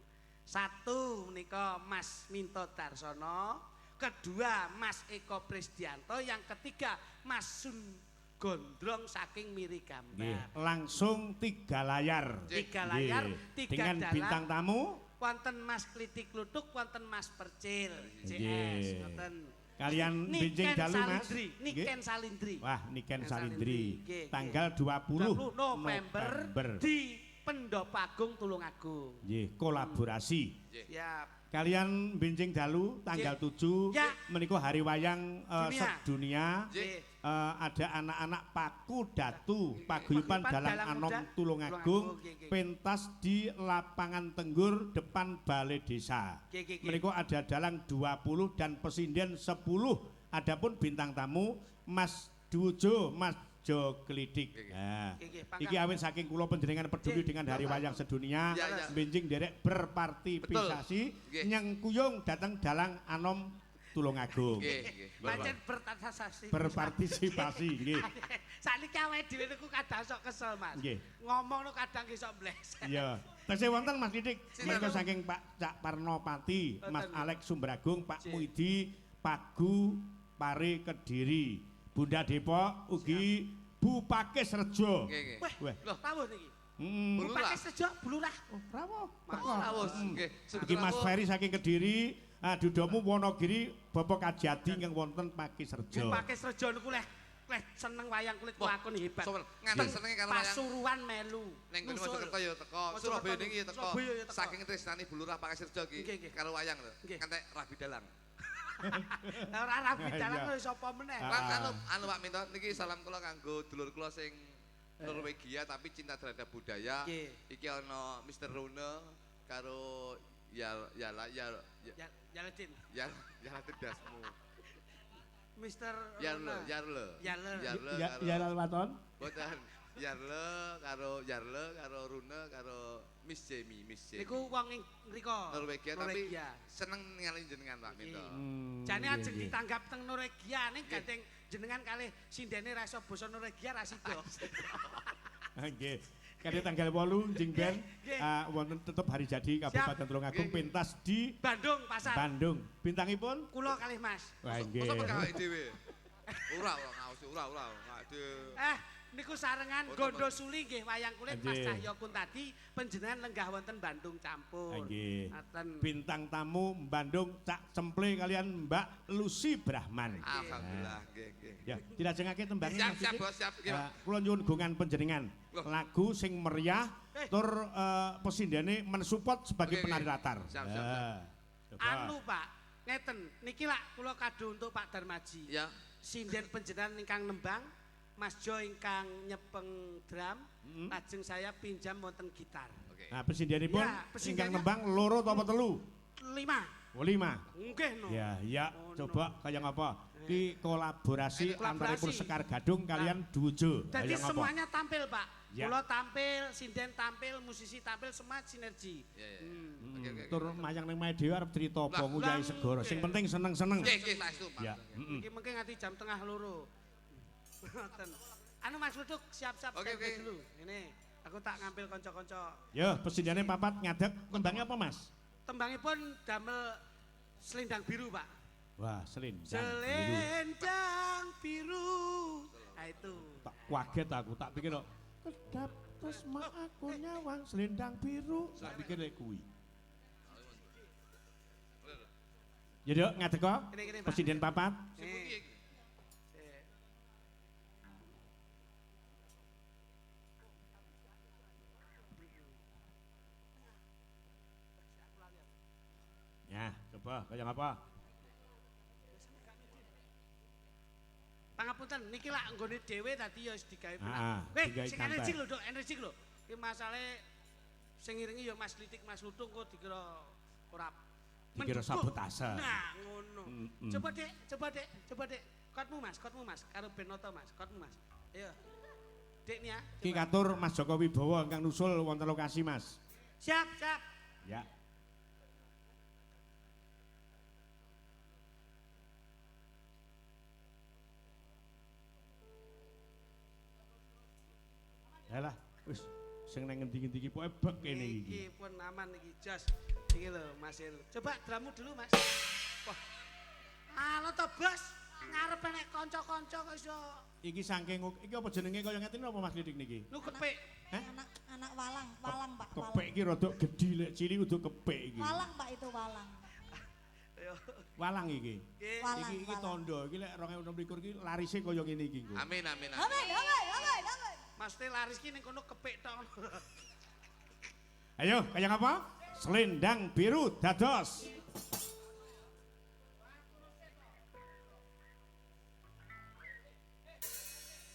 1 menika Mas Minto Darsono, kedua Mas Eko Prisdianto, yang ketiga Mas Sun Gondrong saking Miri Gambar. Langsung 3 layar. 3 layar, 3 dengan dalang, bintang tamu wonten Mas Klitik Kluthuk, wonten Mas Percil, CS, wonten kalian benjing dalu Mas. Niken Salindri. Wah, Niken Salindri. Tanggal 20 November di Pendopo Agung Tulungagung. Nggih, kolaborasi. Siap. Kalian benjing dalu tanggal 7 menika hari wayang sedunia. Ada anak-anak Paku Datu Paguyuban Dalang Anom Tulungagung pentas di lapangan Tenggur depan Balai Desa. Menika ada dalang 20 dan pesinden 10. Adapun bintang tamu Mas Dujo, Mas Jo Klidik. Nah, iki awit saking kula panjenengan peduli dengan hari wayang sedunia, benjing derek berpartisipasi nyengkuyung dateng dalang anom Tulungagung. Nggih, nggih. Pancen berpartisipasi. Berpartisipasi nggih. Sakniki awake dhewe niku kadang sok kesel, Mas. Ngomong niku kadang ki sok mleset. Iya. Tesih wonten Mas Didik, menika saking Pak Cak Parnopati, Mas Alex Sumberagung, Pak Muidi, Pagu Pare Kediri, Bunda Depok ugi Bu Pakis Rejo. Nggih, nggih. Wah, rawuh niki. Bu Pakis Rejo, Bu Lurah. Oh, rawuh. Rawuh. Nggih. Ugi Mas Ferry saking Kediri, dudamu Wonogiri, Bapak Kajati ingkang wonten Pakis Rejo. Bu Pakis Rejo niku leh seneng wayang kulit lakon hebat. Ngantos senenge karo wayang. Pasuruan melu. Ning ngene Mojokerto ya teko, Surabaya niki ya teko. Saking tresnane Bu Lurah Pakis Rejo iki karo wayang lho. Ngantek Rabi Dalang. Ora Rabi Dalang lho sapa meneh. Lan anu Pak Minto niki salam kula kanggo dulur kula sing Norwegia tapi cinta terhadap budaya. Iki ana Mr. Rune karo Yaladin. Yaladin dasmu. Mr. Yarle Yarle Waton. Boten. Yarle karo Rune karo Miss Jamie, Miss Jamie. Niku wong ing mriko. Norwegia tapi seneng ningali jenengan Pak Minto. Jane ajeng ditanggap teng Norwegia ning gandeng jenengan kalih sindene ra iso basa Norwegia ra sida. Nggih. Kadi tanggal 8 jeng ben wonten tetep hari jadi Kabupaten Tulungagung pentas di Bandung pasar. Bandung. Bintangipun kula kalih Mas. Wah nggih. Mosok awake dhewe. Ora ora ora ora ora. Niku sarengan Gondo Suli nggih wayang kulit Mas Cahyo Kuntadi panjenengan lenggah wonten Bandung campur. Nggih. Bintang tamu Bandung Cak Cemple kalian Mbak Lucy Brahman. Alhamdulillah nggih nggih. Ya, dilajengake tembangnya. Siap siap Bos, siap nggih. Kula nyuwun gongan panjenengan. Lagu sing meriah tur pesindene mensupport sebagai penari latar. Siap siap. Anu Pak, ngeten niki lak kula kado untuk Pak Darmaji. Ya. Sinden panjenengan ingkang nembang, Mas Jo ingkang nyepeng drum, lajeng saya pinjam wonten gitar. Okay. Nah, pesindenipun ingkang nembang loro atau telu? 5. Oh, 5. Nggih no. Ya, ya, coba kaya ngapa? Ki kolaborasi antaripun Sekar Gadung kalian Dujo. Jadi semuanya tampil, Pak. Ya. Kula tampil, sinden tampil, musisi tampil, semua sinergi. Ya, ya. Oke. Tur mayang ning mae dhewe arep crita apa nguyahi segara. Sing penting seneng-seneng. Nggih, nggih, saestu, Pak. Ya, iki mengke nganti jam 1:30. Anu Mas Luduk siap-siap dulu. Ini aku tak ngambil kanca-kanca. Yo, pesindene papat ngadeg, tembangnya apa, Mas? Tembangipun damel Selendang Biru, Pak. Wah, selendang biru. Selendang biru. Nah itu. Tak kaget aku, tak pikir kok kedap tresma aku nyawang selendang biru. Tak pikir lek kuwi. Ya, Dok, ngadeg kok. Pesinden papat. Ya, coba kaya ngapa? Pangapunten niki lak nggone dhewe dadi ya wis digawe penak. Weh, sing energik lho, Dok, energik lho. Iki masalahe sing ngiringi ya Mas Litik, Mas Lutung kok dikira ora dikira sabotase. Nah, ngono. Coba Dek, coba Dek, coba Dek. Kotmu Mas, karo Benoto Mas, kotmu Mas. Ayo. Dek nih ya. Ki katur Mas Joko Wibowo ingkang nusul wonten lokasi Mas. Siap, siap. Ya. Yalah, wis sing nang ngendi-ngendi iki pokoke bek kene iki. Iki pun aman iki, jos. Iki lho Mas El. Coba drummu dulu, Mas. Wah. Alo to, Bos. Ngarep nek kanca-kanca kok iso. Iki saking iki apa jenenge kaya ngeten apa Mas Lidik niki? Lu kepik. Anak walang, walang Pak, walang. Kepik iki rada gedhi lek cilik udah kepik iki. Walang Pak itu walang. Walang iki. Iki iki tondo, iki lek 2026 iki larise kaya ngene iki engko. Amin amin amin. Amin amin amin amin. Maksudnya laris ki ning kono kepik tok. Ayo, kaya ngapa? Selendang biru dados.